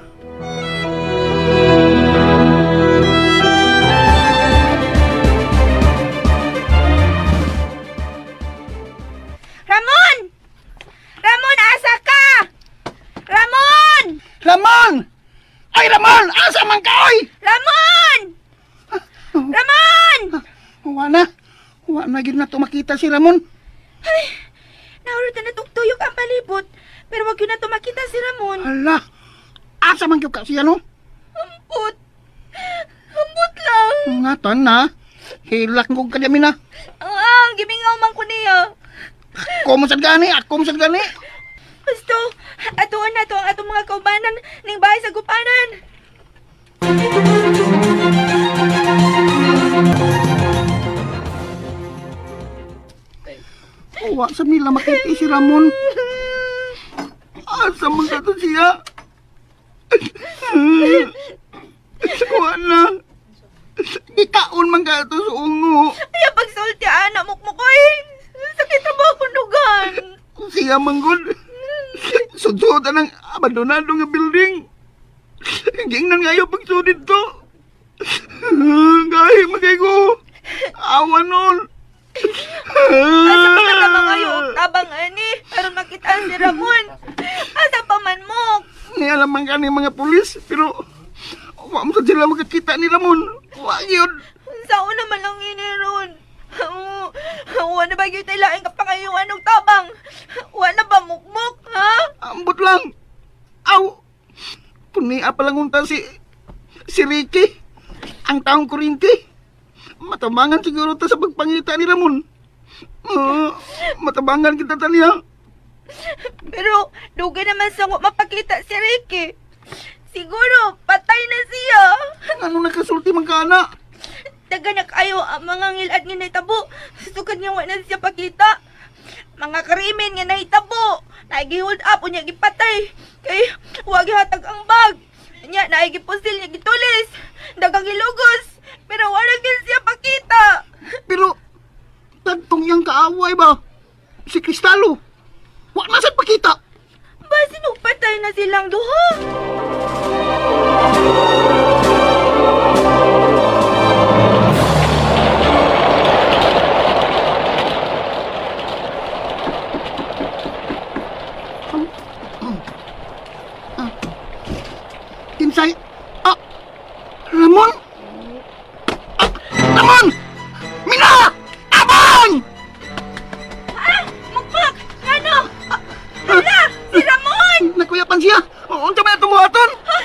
[SPEAKER 7] Ramon! Ramon, asa ka? Ramon!
[SPEAKER 6] Ramon! Ay Ramon, asa man ka oy?
[SPEAKER 7] Ramon! Ramon!
[SPEAKER 6] Wa na. Wa na gid na to makita si Ramon.
[SPEAKER 7] Ay, naurot na natugtuyok ang palibot. Pero wag yun na to makita si Ramon.
[SPEAKER 6] Hala. Asa man gyud ka siya no?
[SPEAKER 7] Ambot. Ambot lang.
[SPEAKER 6] Nga tan na. Hilak ko kanyami na.
[SPEAKER 7] Ang gimingaw man ko niya.
[SPEAKER 6] Ako mo sad gani, ako mo sad gani.
[SPEAKER 7] Basto, atuon na to ang atong mga kaubanan ning bahay sa gupanan.
[SPEAKER 6] Wa sa nila makita si Ramon. Asa man ka to siya? Wa na. Ikaon man ka to sa ungo.
[SPEAKER 7] Ay, pagsulti, anak, mukmukoy. Sakit na ba akong dugan?
[SPEAKER 6] Siya manggod. Sudsudan ang abandonado nga building. Gingnan ngayo pagsudid to. Gahi magay ko. Awa nun.
[SPEAKER 7] Asa pa ka mga og tabang ani aron makita si Ramon. Asa pa man mo?
[SPEAKER 6] Nialam man kani mga pulis, pero wa mo sad sila makakita ni Ramon. Wa gyud.
[SPEAKER 7] Sa una man lang ini ron. Wa na ba gyud tay laing kapangayuan og tabang? Wa na ba mukmok, ha?
[SPEAKER 6] Ambot lang. Aw. Punia pa lang unta si Si Ricky, ang taong kurinti. Matabangan siguro ta sa pagpangita ni Ramon. Oo, matabangan kita ta niya.
[SPEAKER 7] Pero dugay naman sa wa mapakita si Ricky. Siguro patay na siya.
[SPEAKER 6] Ano nakasulti man ka, ana?
[SPEAKER 7] Daga na kayo ang mga ngilad nga nahitabo. Sukad nga wa na siya pakita. Mga krimen nga nahitabo. Naigi hold up unya gipatay. Kay wa gihatag ang bag. Nya naigi pusil nya gitulis. Dagang gilugos. Pero wala gyud siya pakita.
[SPEAKER 6] Pero, tagtong iyang kaaway ba? Si Cristalo. Wa na sad pakita.
[SPEAKER 7] Basin og patay na silang duha.
[SPEAKER 6] Kinsay, ah, Ramon? Ah, Ramon! Mina! Abang!
[SPEAKER 7] Ah, mukmok! Ngano? Ah, hala, si Ramon!
[SPEAKER 6] Nakuyapan siya. Unsa may atong buhaton?
[SPEAKER 7] Ha?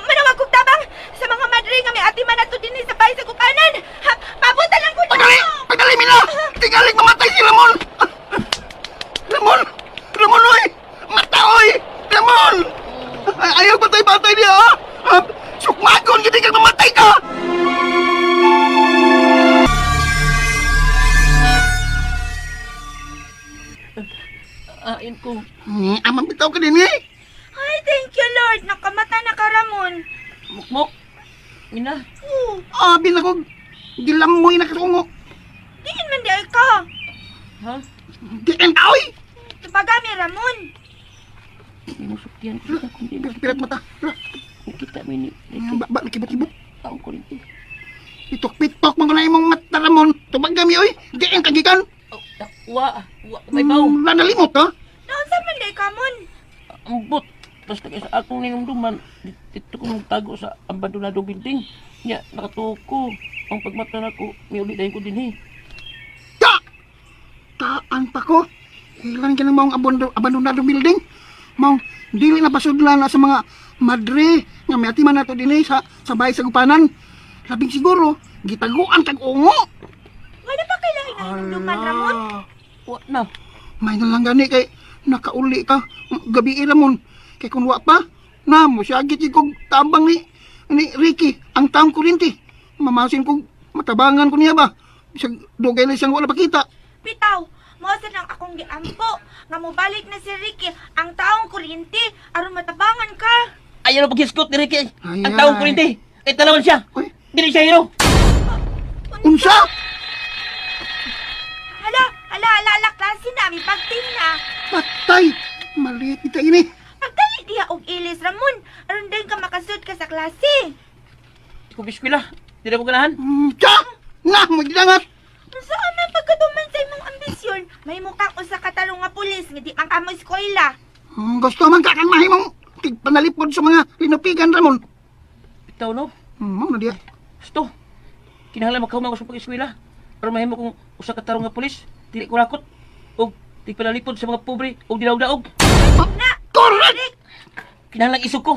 [SPEAKER 7] Manawag kong tabang sa mga madre nga may atiman nato dinhi sa bahay sa Gupanan. Ha, pabutan lang ko
[SPEAKER 6] Pagdali! Pagdali, Mina! Tingaling mamatay si Ramon! Ah, Ramon! Ramon, oy! Mata, oy! Ramon! Ayaw patay-patay niya, ha? Ah, sukmagon, gini kang mamatay ka!
[SPEAKER 2] Ain ko.
[SPEAKER 6] Amang bitaw ka din, eh!
[SPEAKER 7] Ay, thank you Lord. Nakamata na ka, Ramon.
[SPEAKER 2] Mukmok. Mina.
[SPEAKER 7] Oh,
[SPEAKER 6] Ah, binakog. Gilamoy na kasungo.
[SPEAKER 7] diin man di ay ka.
[SPEAKER 2] Ha?
[SPEAKER 6] Diin ka, oy!
[SPEAKER 7] Tupagami, Ramon.
[SPEAKER 2] Hindi mo suktihan kita kung di mo.
[SPEAKER 6] Pirat mata.
[SPEAKER 2] Kita mi ni Ricky.
[SPEAKER 6] Ba, ba, nakibot-kibot.
[SPEAKER 2] Taong kurinti.
[SPEAKER 6] Pitok-pitok man ko na imong mata, Ramon. Tubag kami, oy! Diin ka gikan!
[SPEAKER 2] Oh, wa. Wa. May baw.
[SPEAKER 6] Nalimot, ha?
[SPEAKER 7] Naunsa man di ay ka, Mon?
[SPEAKER 2] Ambot. Basta kay sa akong ninumduman, dito ko magtago sa abandonado building. Nya, nakatuo ko. Ang pagmata nako, miuli dayon ko dinhi.
[SPEAKER 6] Ta! Taan pa ko. Ilan ka ng maong abandonado building. Maong dili na pasudlan na sa mga madre nga may atiman nato dinhi sa bahay sa gupanan. Labing siguro, gitaguan kag ungo.
[SPEAKER 7] Wala pa kailangan nga hinumduman, Ramon.
[SPEAKER 2] Wa na.
[SPEAKER 6] May na lang gani kay nakauli ka gabi Ramon. Kay kun wa pa, na mo siya gid kog tabang ni Ricky ang taong kurinti. Mamasin kog matabangan ko niya ba. Bisag dugay na siyang wala pakita.
[SPEAKER 7] Pitaw, mao sa nang akong giampo nga mobalik na si Ricky ang taong kuryente aron matabangan ka.
[SPEAKER 2] Ayaw na paghiskot ni Ricky.
[SPEAKER 6] Ay,
[SPEAKER 2] Ang taong
[SPEAKER 6] ay.
[SPEAKER 2] kurinti. Ay, talawan siya.
[SPEAKER 6] Uy.
[SPEAKER 2] Dili siya hero.
[SPEAKER 6] Unsa?
[SPEAKER 7] Hala, hala, hala, hala, klase na, may pagting na.
[SPEAKER 6] Patay! Maliit kita ini.
[SPEAKER 7] Pagdali diha og ilis, Ramon, aron din ka makasud ka sa klase.
[SPEAKER 2] Di ko biskwila. Di na ko ganahan.
[SPEAKER 6] Tsa! Na, magdangat!
[SPEAKER 7] Unsa man pagkatuman sa imong ambisyon, may mukang usa ka tarong nga pulis nga di man ka mo eskwela.
[SPEAKER 6] Gusto man ka kang mahimong tigpanalipod sa mga linupigan, Ramon.
[SPEAKER 2] Bitaw no.
[SPEAKER 6] Mao na diya.
[SPEAKER 2] Gusto. Kinahanglan makahuman ko sa pag-eskwela. Aron mahimo kong usa ka tarong nga pulis. Dili ko rakot. Og di panalipod sa mga pobre og dilaw-daog.
[SPEAKER 7] Na,
[SPEAKER 6] Correct!
[SPEAKER 2] Kinahanglan isog ko.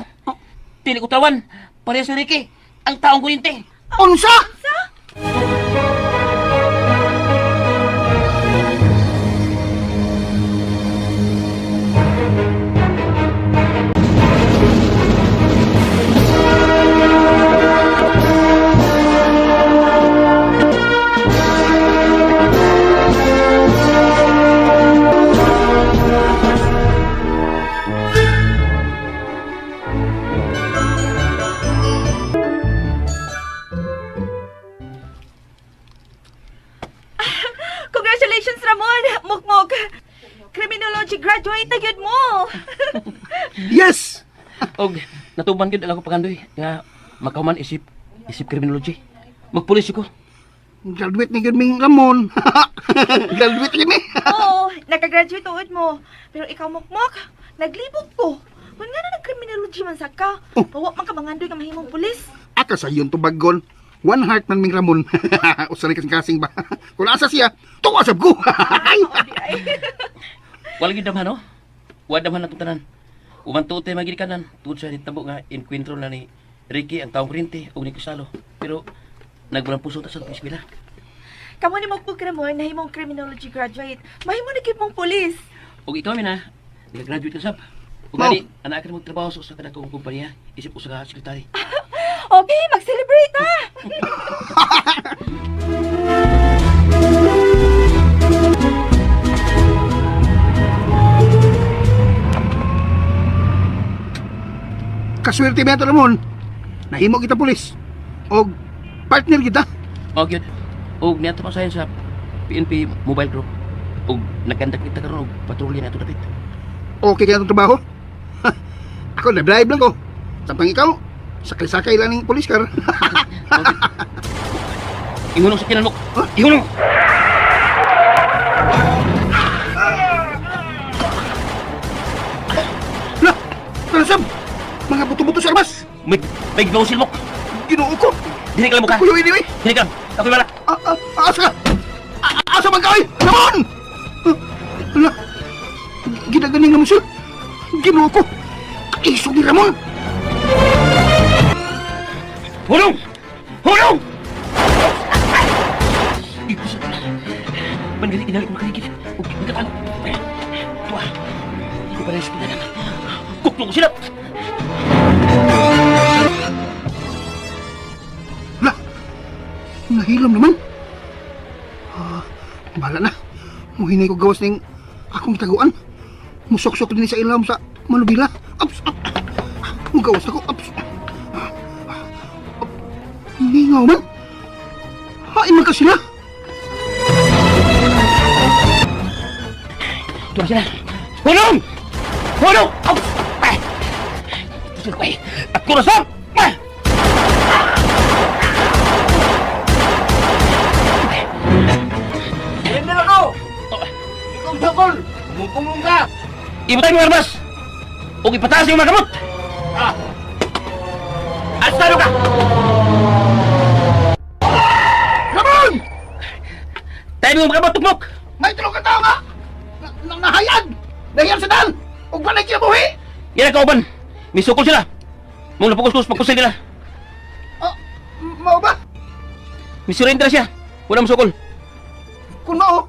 [SPEAKER 2] Dili ko tawan. Pareha si Ricky. Ang taong kurinti.
[SPEAKER 6] Unsa?
[SPEAKER 7] sa? Congratulations, Ramon! Mukmok! Criminology graduate na gyud mo!
[SPEAKER 6] Yes!
[SPEAKER 2] Og natuban gyud ang ako pangandoy nga makahuman isip isip criminology. Magpulis ko.
[SPEAKER 6] Graduate ni gyud ming Ramon. Graduate ni.
[SPEAKER 7] Oo, nakagraduate tuod mo. Pero ikaw, Mukmok, naglibog ko. Kung nga na nag-criminology man sa ka, pawa man ka mangandoy nga mahimong pulis.
[SPEAKER 6] Aka sa iyon tubagon. One heart man ming Ramon. Usa rin kasing kasing ba. Kung asa siya, tuwa sab ko.
[SPEAKER 7] Oo, di ay.
[SPEAKER 2] Wala gyud damhan no. Wa damhan atong tanan. Uman tuod tayo magilikanan. Tuod sa nitabo nga enkwentro na ni Ricky ang taong kuryente ug ni Crisalo. Pero nagwalang puso ta sa eskwela.
[SPEAKER 7] Kamo ni mo Ramon, nahimong criminology graduate. Mahimo na gid mong pulis.
[SPEAKER 2] Ug ikaw mina, nakagraduate ka sab. Ug
[SPEAKER 6] Mao.
[SPEAKER 2] gani anak ka magtrabaho sa usa ka dakong kumpanya isip usa ka sekretary.
[SPEAKER 7] Okay, mag-celebrate ha.
[SPEAKER 6] Kaswerte ba ito, Ramon? Nahimo kita pulis. O partner kita.
[SPEAKER 2] Og yun. Og niadto pa sayon sa PNP Mobile Group. Ug nagkandak kita karon og patrolya nato dapit.
[SPEAKER 6] Okay kaya itong trabaho? Ha, ako, na-drive lang ko. Sampang ikaw, sakay-sakay lang ng police car.
[SPEAKER 2] Ingunong sa kinanok. Ingunong.
[SPEAKER 6] Lah, talasab! Mga buto-buto sa armas!
[SPEAKER 2] May gibawsil mo.
[SPEAKER 6] Ginoo ko!
[SPEAKER 2] Dili ka lang mo ka.
[SPEAKER 6] Kuyo ini,
[SPEAKER 2] Dili ka lang. Ako'y wala.
[SPEAKER 6] Asa ka? Asa man ka, oy? Ramon! Ala, ginaganing naman siya. Ginoo ko! Kaisog ni Ramon!
[SPEAKER 2] Hulong! Hulong! Bandali kinalik makarigid. Ug nagkatago. Tuwa. Hindi pa rin sa pinanan. Kuklong ko sila.
[SPEAKER 6] Ala, nahilom naman. Ah, bahala na. Muhinay ko gawas ning akong taguan. Musoksok din sa ilawom sa manubila. Ups, up. Mugawas na ko. Ups. Up. Ningaw man. Hain man ka sila.
[SPEAKER 2] Tuwa sila. Hulong! Hulong! Au! Ah! Tusil ko eh. At kurasam! Ah!
[SPEAKER 4] Hindi lang ako! Ikaw, Dakol! Mungkumong ka!
[SPEAKER 2] Ibutay mo armas! Ug ipataas yung mga gamot! Ah! Arestado ka!
[SPEAKER 6] Ramon!
[SPEAKER 2] Tayo mo mga gamot, tukmok!
[SPEAKER 6] May tulong ka tao nga! Na, na, nahayag! Nahiyang sa daan! Ug walay kinabuhi!
[SPEAKER 2] Yan ang kauban! Misukol sila! Mong napukos-kus, pagkusay nila!
[SPEAKER 6] Ah, mao ba?
[SPEAKER 2] Misurrender siya! Wala masukol!
[SPEAKER 6] Kung mao,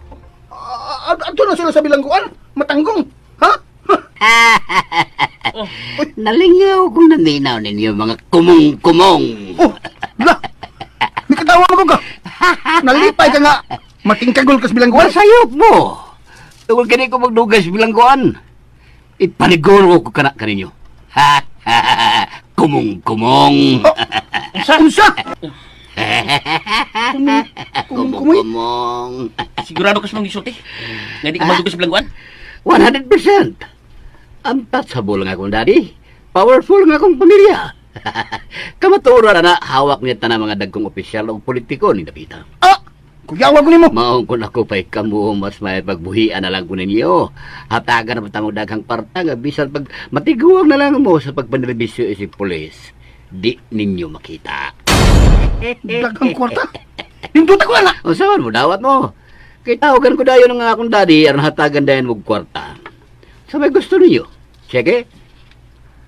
[SPEAKER 6] adto na sila sa bilangguan. Matanggong. Ha?
[SPEAKER 3] Nalingaw kung naminaw ninyo mga kumong-kumong.
[SPEAKER 6] Oh, la. May katawa mo ka. Nalipay ka nga. Matingkagol ka sa bilangguan.
[SPEAKER 3] Masayop mo. Tungkol kini ko magdugas bilangguan. Ipaniguro ko kana kaninyo. Ha? Kumong-kumong.
[SPEAKER 6] Oh, unsa? Unsa? Kumong-kumoy.
[SPEAKER 3] Kumong-kumong.
[SPEAKER 2] Sigurado ka sa mga gisulti? Nga di ka magdugas sa bilangguan?
[SPEAKER 3] 100%. Untouchable nga akong daddy. Powerful nga akong pamilya. Kamaturan na na, hawak niya tanan mga dagkong opisyal o politiko ni Dapita.
[SPEAKER 6] Ah, kuyawa ko nimo.
[SPEAKER 3] Maong kun ako pa'y kamo mas may pagbuhian na lang ko ninyo. Hatagan na tamong daghang parta nga bisan pag matiguang na lang mo sa pagpanerbisyo isip pulis. Di ninyo makita.
[SPEAKER 6] Daghang kwarta. Nindot ako na.
[SPEAKER 3] O saan mo dawat mo? Kay tawagan ko dayon ang akong daddy aron hatagan dayon mo kwarta. Sa may gusto ninyo. Sige.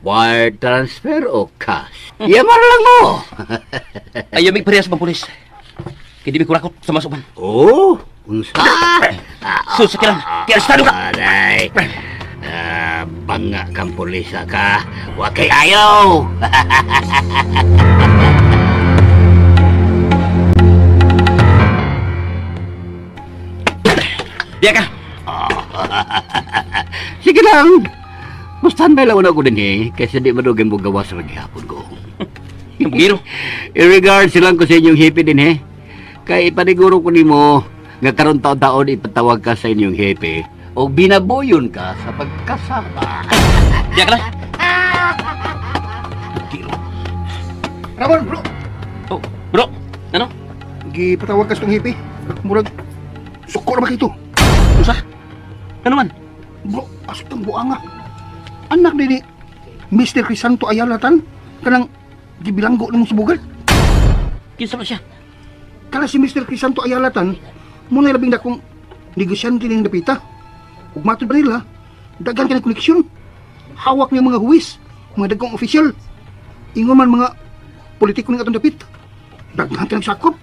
[SPEAKER 3] Wire transfer o cash? Yamar lang mo.
[SPEAKER 2] Ayaw may parehas bang pulis? Kaya di may kurakot sa masuban.
[SPEAKER 3] Oh, unsa?
[SPEAKER 2] Sus, sa kilang! Kaya arestado ka!
[SPEAKER 3] Aray. Ah, banga kang pulisa ka. Wa kay ayaw.
[SPEAKER 2] Diya ka!
[SPEAKER 3] Sige lang. Basta may lawan ako din eh. Kasi di madugay mo gawa sa maghihapon ko.
[SPEAKER 2] Yung bugiro!
[SPEAKER 3] In regards lang ko sa inyong hepe din eh. Kay ipaniguro ko nimo nga karon taon-taon ipatawag ka sa inyong hepe o binabuyon ka sa pagkasama.
[SPEAKER 2] Diya ka lang! Bugiro!
[SPEAKER 6] Ramon, bro.
[SPEAKER 2] Oh, bro! Ano?
[SPEAKER 6] Gipatawag ka sa tong hippie. Murag suko ra ba kito?
[SPEAKER 2] Unsa? Ano man?
[SPEAKER 6] Bro, asok tang buanga. Anak ni Mr. Crisanto Ayala tan kanang gibilanggo nimo sa bugal.
[SPEAKER 2] Kinsa man siya?
[SPEAKER 6] Kana si Mr. Crisanto Ayala tan, muna labing dakong negosyante ning dapita. Ug matod pa nila, daghan kay koleksyon. Hawak niya mga huwis, mga dagkong opisyal. Ingon man mga Politiko ning atong dapit. Daghan ka nagsakop.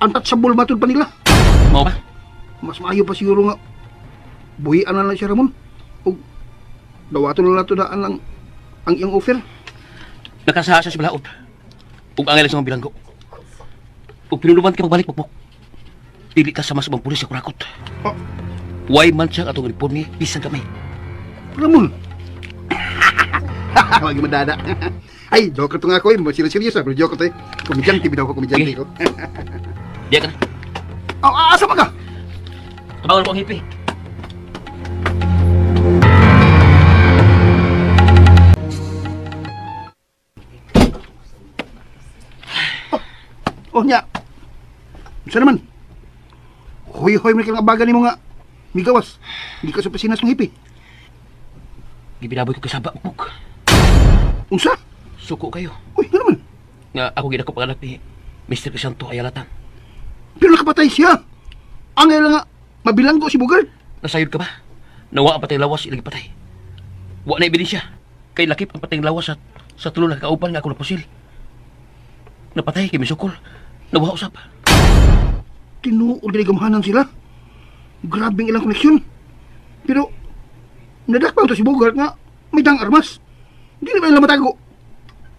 [SPEAKER 6] Untouchable matud pa nila.
[SPEAKER 2] Mao ba?
[SPEAKER 6] Mas maayo pa siguro nga buhian na lang siya, Ramon. O dawaton na lang ito daan ang iyang offer.
[SPEAKER 2] Nakasaha siya sa balaod. Ug angay lang sa mga bilanggo. Ug pinuluban ka pagbalik, Pukpuk. Dili ka sama sa mga pulis sa kurakot.
[SPEAKER 6] Oh.
[SPEAKER 2] Why man siya atong uniforme, bisan kamay.
[SPEAKER 6] Ramon! Wag madada. Ay, joker to nga ako eh. Serious serious ah, pero joker to eh. Komedyante bitaw ko, komedyante
[SPEAKER 2] Sige.
[SPEAKER 6] ko.
[SPEAKER 2] Diya ka na.
[SPEAKER 6] Oh, asa pa ka?
[SPEAKER 2] Tabangan ko ang hipi.
[SPEAKER 6] Oh, nya. Unsa naman? Hoy-hoy man kang abagan nimo nga. Migawas. Hindi ka sa opisina sa hipi.
[SPEAKER 2] Gibinaboy ko kasaba, Pukpuk.
[SPEAKER 6] Unsa?
[SPEAKER 2] Suko kayo.
[SPEAKER 6] Uy, nga naman.
[SPEAKER 2] Nga ako gidako panganak ni Mr. Crisanto Ayalatan.
[SPEAKER 6] Pero nakapatay siya. Ang nga mabilanggo si Bugard.
[SPEAKER 2] Nasayod ka ba? Nawa ang patay lawas ilang patay. Wa na ebidensya. Kay lakip ang patay lawas at sa tulo na kauban nga ako napusil. Napatay kay misukol. Nawa usap.
[SPEAKER 6] Tinuod dili gamhanan sila. Grabing ilang koneksyon. Pero nadakpan to si Bogart nga may dang armas. Dili ba nila matago?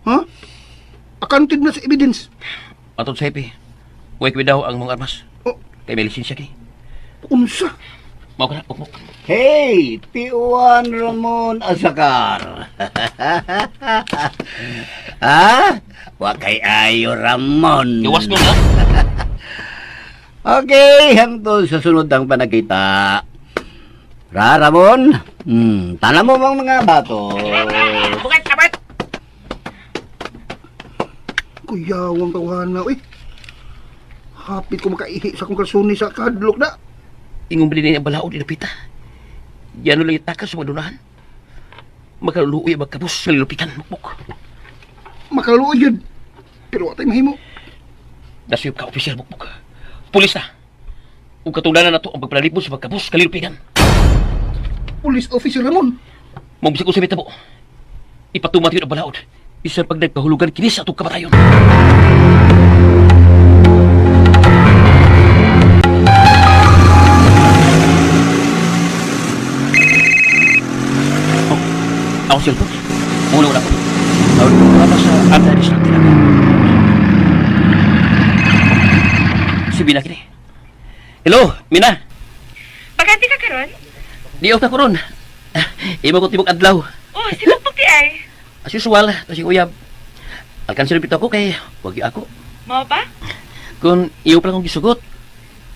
[SPEAKER 6] Ha? Accounted na sa evidence.
[SPEAKER 2] Atod sa hepe. Way daw ang mga armas.
[SPEAKER 6] Oh,
[SPEAKER 2] Kay may lisensya kay.
[SPEAKER 6] unsa?
[SPEAKER 2] Mao ka na, Pukpuk.
[SPEAKER 3] Hey, P1 Ramon Azakar. Ha? Wa kay ayo Ramon.
[SPEAKER 2] Gawas mo na.
[SPEAKER 3] Okay, hangtod sa sunod ang panagkita. Ra Ramon, tala mo ang mga bato.
[SPEAKER 2] Bukat, kapat!
[SPEAKER 6] Kuyawang tawahan na, uy. Hapit ko makaihi sa akong kalsuni sa kadlok na.
[SPEAKER 2] Ingong bilin ang balaod inapita. Yan lang itakas sa mga dunahan. Makaluluoy ang magkabos sa lilupikan, Mukmuk.
[SPEAKER 6] Makaluoy yun. Pero atay mahimo.
[SPEAKER 2] Nasuyop ka, opisyal, Mukmuk. Pulis na. Ug katulanan na to ang pagpalalipod sa pagkabos kalilupikan.
[SPEAKER 6] Police officer Ramon.
[SPEAKER 2] Mong bisag ko sa bitabo. Ipatuman yun ang balaod. Bisan pag nagpahulugan kini sa atong kamatayon. Oh, ako cellphone. Muna wala ko. Tawag ko pa sa anti-distract tinaka. Si Bina kini. Hello, Mina.
[SPEAKER 5] Bakante ka karon?
[SPEAKER 2] Di off na ko ron. Imo ko tibok adlaw.
[SPEAKER 5] Oh, si Pukpuk ti ay.
[SPEAKER 2] As usual, kasi uyab. Alkansin pito ako kay wag yu ako.
[SPEAKER 5] Mao pa?
[SPEAKER 2] Kung iyo pa lang akong gisugot,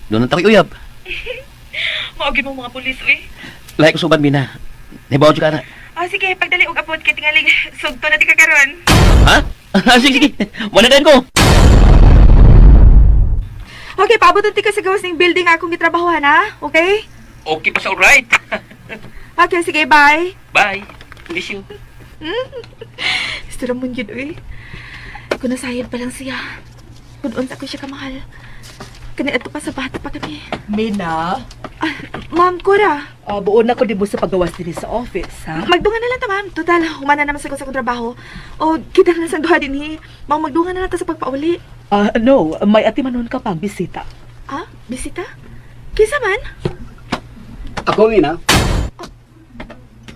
[SPEAKER 2] doon ang tako'y uyab.
[SPEAKER 5] Mao gyud mo mga pulis uy.
[SPEAKER 2] Lahi ko suban, Mina. Nahibaw ka na.
[SPEAKER 5] Ah, sige, pagdali og abot kay tingalig sugto na ti ka karon.
[SPEAKER 2] Ha? Sige, sige. Wala na ko.
[SPEAKER 7] Okay, paabot ti ka sa gawas ng building akong gitrabahuhan ha. Okay?
[SPEAKER 2] Okay pa sa alright.
[SPEAKER 7] Okay, sige, bye.
[SPEAKER 2] Bye. Miss you.
[SPEAKER 7] Mr. Ramon yun, uy. Kung nasayad pa lang siya. Kung unsa ko siya kamahal. Kani ato pa sa bata pa kami.
[SPEAKER 8] Mina,
[SPEAKER 7] Ah, ma'am, Cora.
[SPEAKER 8] buo na ko din mo sa pagawas din sa office, ha?
[SPEAKER 7] Magdungan na lang ta, ma'am. Total, humana naman sa ko sa akong trabaho. O, kita na lang sa duha din, he. Ma'am, magdungan na lang ta sa pagpauli.
[SPEAKER 8] No, may atimanon ka pang bisita.
[SPEAKER 7] Ah, bisita? Kinsa man?
[SPEAKER 3] Ako Mina.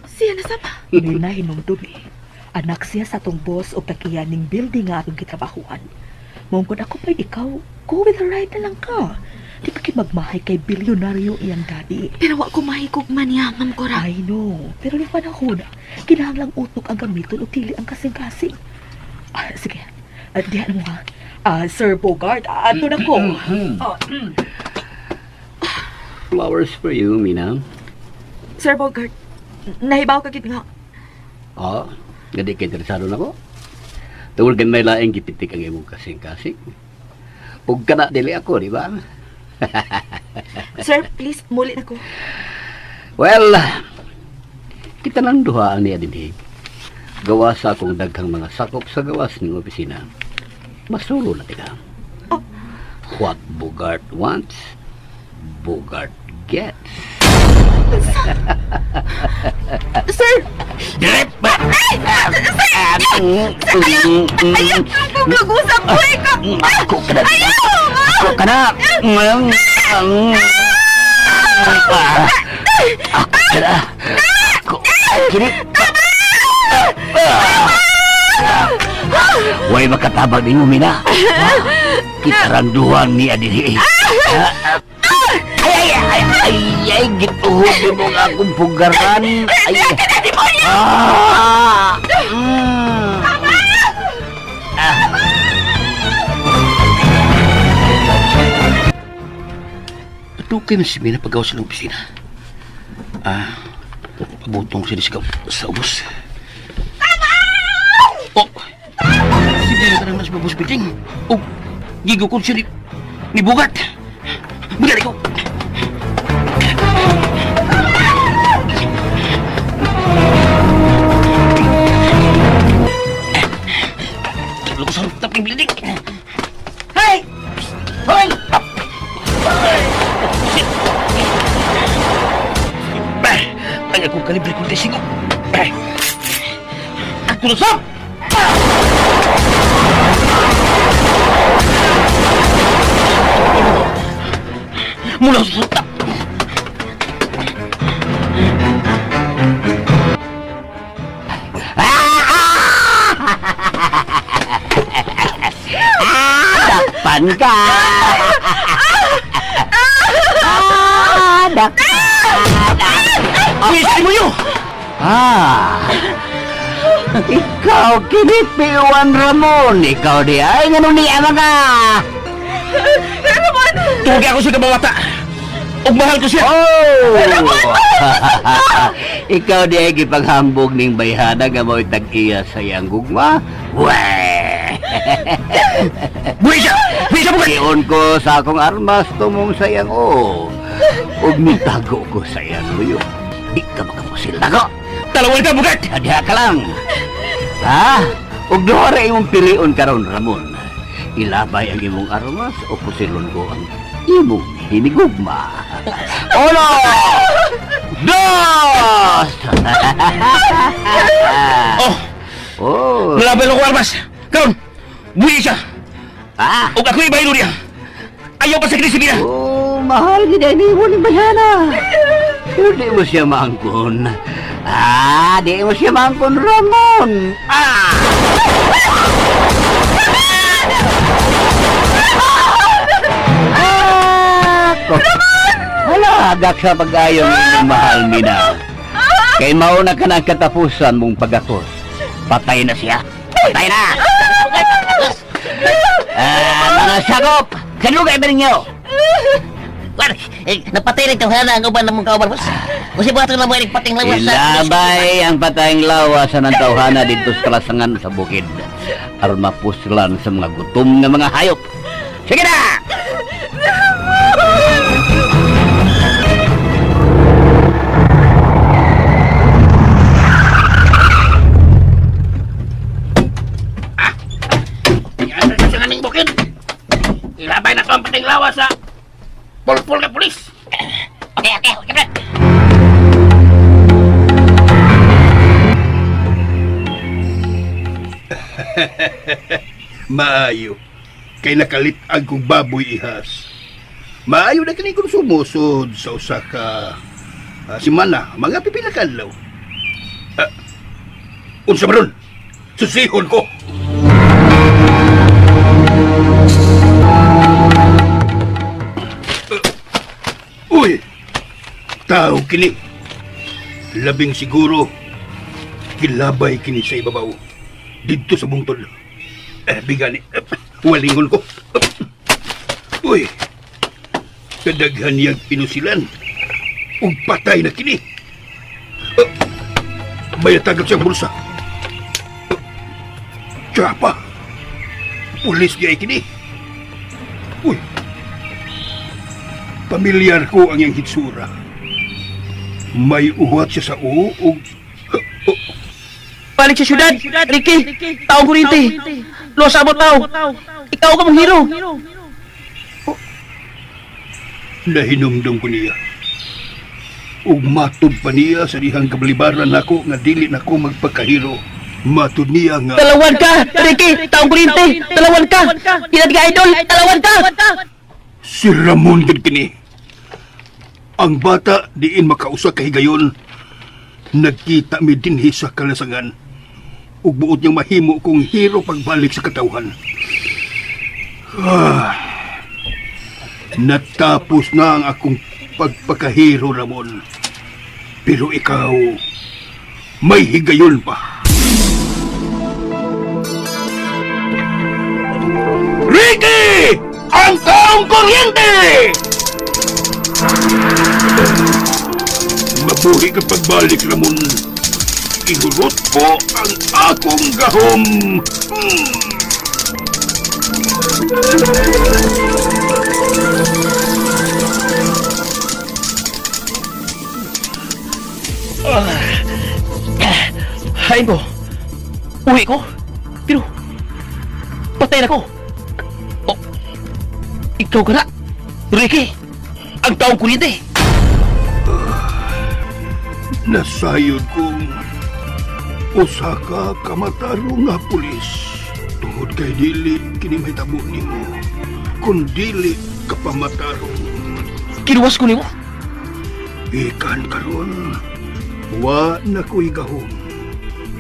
[SPEAKER 7] Siya na saba.
[SPEAKER 8] Mina, hinumdum eh. Anak siya sa atong boss o takiya ning building nga atong gitrabahuan. Mongkod ako pa ikaw, go with the ride na lang ka. Di pa magmahay kay bilyonaryo iyang daddy.
[SPEAKER 7] Pero wa ko mahikog man niya, ma'am Cora.
[SPEAKER 8] I know, pero ni panahon, kinahanglang utok ang gamiton o dili ang kasing-kasing. Sige, diyan mo ha. Sir Bogart, ato na ko. Oh,
[SPEAKER 3] Flowers for you, Mina.
[SPEAKER 7] Sir Bogart, nahibaw ka gid nga.
[SPEAKER 3] Oh, gadi kay interesado na ko. Tungod kay may laing gipitik ang imong kasing-kasing. Ug kana dili ako, di ba?
[SPEAKER 7] Sir, please, muli na ko.
[SPEAKER 3] Well, kita lang duha ang niya dinhi. Gawa sa akong daghang mga sakop sa gawas ning opisina. Masulo na tika.
[SPEAKER 7] Oh.
[SPEAKER 3] What Bogart wants, Bogart gets.
[SPEAKER 7] Sir!
[SPEAKER 3] Drip!
[SPEAKER 7] Ayaw! Paglagusa ko eh!
[SPEAKER 3] Ako ka na.
[SPEAKER 7] Ayaw!
[SPEAKER 3] Ako ka na. Ako ka na. Ako. Kini. Way makatabang nimo Mina. Kitaranduhan ni adiri. Ay ay ay ay ay gituhod mo nga akong pugaran. Ay. Ah! Mm.
[SPEAKER 4] Patukay man si Mina paggawa sa opisina. Ah, pabutong siya sa ubos. Oh! Si Mina ka naman sa babos building. Oh, gigukod siya ni Bugat. Bugat ikaw! Tulo ko sa rooftop ng building.
[SPEAKER 2] Hey! Hoy!
[SPEAKER 4] Bah! Ang akong kalibre kong tesigo. Bah! Ako na sab! Mula sa rooftop!
[SPEAKER 3] Dakpan ka! Ah, dakpan!
[SPEAKER 4] Wis mo yun!
[SPEAKER 3] Ah! Ikaw kini P1 Ramon. Ikaw di ay nganong niya mga.
[SPEAKER 7] Ramon!
[SPEAKER 4] Tugi ako sa kabawata! Ug mahal ko siya!
[SPEAKER 3] Oh! Ikaw di ay gipaghambog ning bayhana nga mo'y tag-iya sa iyang gugma. Weh!
[SPEAKER 4] Buhi siya! Buhi siya bugat!
[SPEAKER 3] Gion ko sa akong armas tumong sa iyang oo. Ug mitago ko sa iyang luyo. Di ka makapusil nako.
[SPEAKER 4] Talawal ka bugat!
[SPEAKER 3] Diha ka lang. Ha? Ug duha ra imong pilion karon Ramon. Ilabay ang imong armas o pusilon ko ang imong hinigugma. Uno! Dos!
[SPEAKER 4] Oh!
[SPEAKER 3] Oh.
[SPEAKER 4] Nalabay ko armas! Karon! Buhi siya!
[SPEAKER 3] Ah.
[SPEAKER 4] Ug ako'y baylo niya! Ayaw pa sa kini si Mina!
[SPEAKER 3] Oh, mahal gid ni mo ni Bayana. Pero di mo siya maangkon. Ah, di mo siya maangkon, Ramon. Ah! Ah! Hala, agak sa pag-ayong inyong mahal, Mina. Kay mauna ka na ang katapusan mong pagakos. Patay na siya. Patay na! Ah, mga sagop! Kanugay ba ninyo?
[SPEAKER 2] War, eh, napatay rin tawhana ang uban ng mong kauban, boss. Kasi buhat ko na mo pating lawas sa...
[SPEAKER 3] Ilabay ang patayng lawas sa ng tawhana dito sa kalasangan sa bukid. Aron mapuslan sa mga gutom nga mga hayop. Sige na!
[SPEAKER 4] Yan sa nganing bukid! Ilabay na to ang pating lawas sa pulpul na pulis!
[SPEAKER 2] Okay, okay, okay, Brad.
[SPEAKER 4] Maayo. Kay nakalit-ag kong baboy ihas. Maayo na kini kung sumusod sa usa ka simana, mga pipila ka adlaw. Ah, unsa man ron? Susihon ko. Ah, uy! Tao kini. Labing siguro kilabay kini sa ibabaw. Didto sa bungtod. Eh, bigani. Eh, walingon ko. Uy! Kadaghan niyang pinusilan. Ug patay na kini. Ah, may natagap siyang bulsa. Ah, Tsapa! Pulis niya ay kini. Uy! Pamilyar ko ang iyang hitsura. May uwat siya sa uo ug
[SPEAKER 2] Balik sa syudad, Ricky, taong kurinti. Los abot tao. Ikaw ka mong hero.
[SPEAKER 4] Nahinumdum ko niya. Ug matud pa niya sa dihang kabalibaran nako nga dili nako magpakahiro. Matud niya nga
[SPEAKER 2] Talawan ka, Ricky! Taong kuryente! Talawan ka! Ilad ka, idol! Talawan ka!
[SPEAKER 4] Si Ramon gid kini. Ang bata diin makausa kahigayon. Nagkita mi dinhi sa kalasangan. Ug buot niyang mahimo kong hero pagbalik sa katawhan. Ah, natapos na ang akong pagpakahiro, Ramon. Pero ikaw, may higayon pa. Ricky! Ang taong kuryente! Mabuhi ka pagbalik, Ramon. Ihurot ko ang akong gahom.
[SPEAKER 2] Hain ko. Uwi ko. Pero, patay na ko. Oh, ikaw ka na. Ricky, ang taong kuryente.
[SPEAKER 4] Nasayod kong usa ka kamatarong nga pulis. Tungod kay dili kini mahitabo nimo, kun dili ka pamatarong.
[SPEAKER 2] Kinuwas ko nimo.
[SPEAKER 4] Ikan karon, wa na ko'y gahom.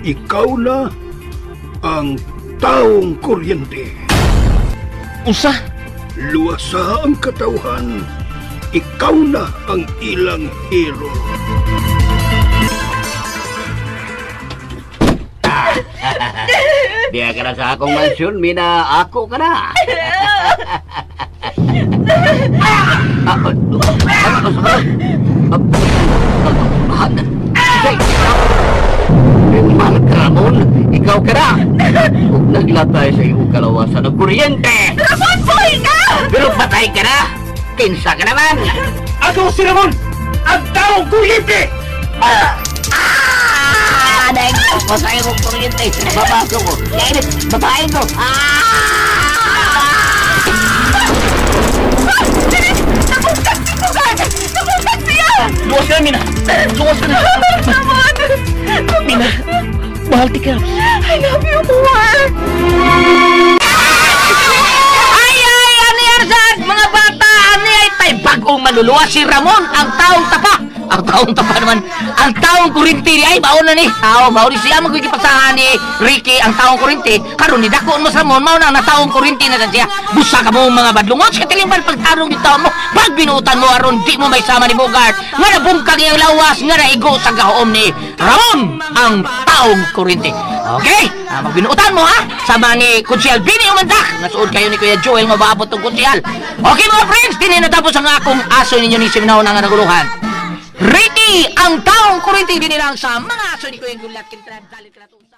[SPEAKER 4] Ikaw na ang taong kuryente.
[SPEAKER 2] Unsa?
[SPEAKER 4] Luwasa ang katawhan. Ikaw na ang ilang hero.
[SPEAKER 3] Diya ka na sa akong mansyon, Mina. Ako ka na. Ah, ah, ah, ah, ah, ah, Ramon, ikaw ka na. Ug naglatay sa iyong kalawasan ng kuryente.
[SPEAKER 7] Ramon, buhay ka!
[SPEAKER 3] Pero patay ka na. Kinsa ka naman.
[SPEAKER 2] Ako si Ramon, ang taong kuryente!
[SPEAKER 3] Ah! Dahil ko sa iyong kuryente. Babaso ko. Kainit, babae ko. Ah!
[SPEAKER 7] Nabungkag si Pugad! Nabungkag siya!
[SPEAKER 2] Luwas ka na, Mina. Luwas ka na.
[SPEAKER 7] Ramon!
[SPEAKER 2] Mina, mahal ti ka.
[SPEAKER 7] I love you more!
[SPEAKER 2] Ay, ay, ano yan, saan? Mga bata, ano ay tay bagong maluluwa si Ramon, ang taong tapa. Ang taong tapa naman, ang taong kurinti ni ay baon na ni. Tao, mao ni siya magkikipasahan ni Ricky ang taong kurinti. Karon ni dako mo sa Ramon, mao na ang taong kurinti na siya. Busa ka mo mga badlungon sa katilimban pagtarong yung taon mo. Pag binutan mo aron di mo may sama ni Bogart. Nga nabungkag iyang lawas, nga naigo sa gahom ni Ramon, ang taong kurinti. Okay? Ah, magbinuutan mo ha? Sama ni Kunsyal Bini Umandak. Nasuod kayo ni Kuya Joel mabaabot ng Kunsyal. Okay mga friends, dini natapos ang akong aso ninyo ni Siminaw ng naguluhan. Ricky, ang taong kurinti din lang sa mga aso ni Kuya Gulat Kintrad Dalit Kalatusan.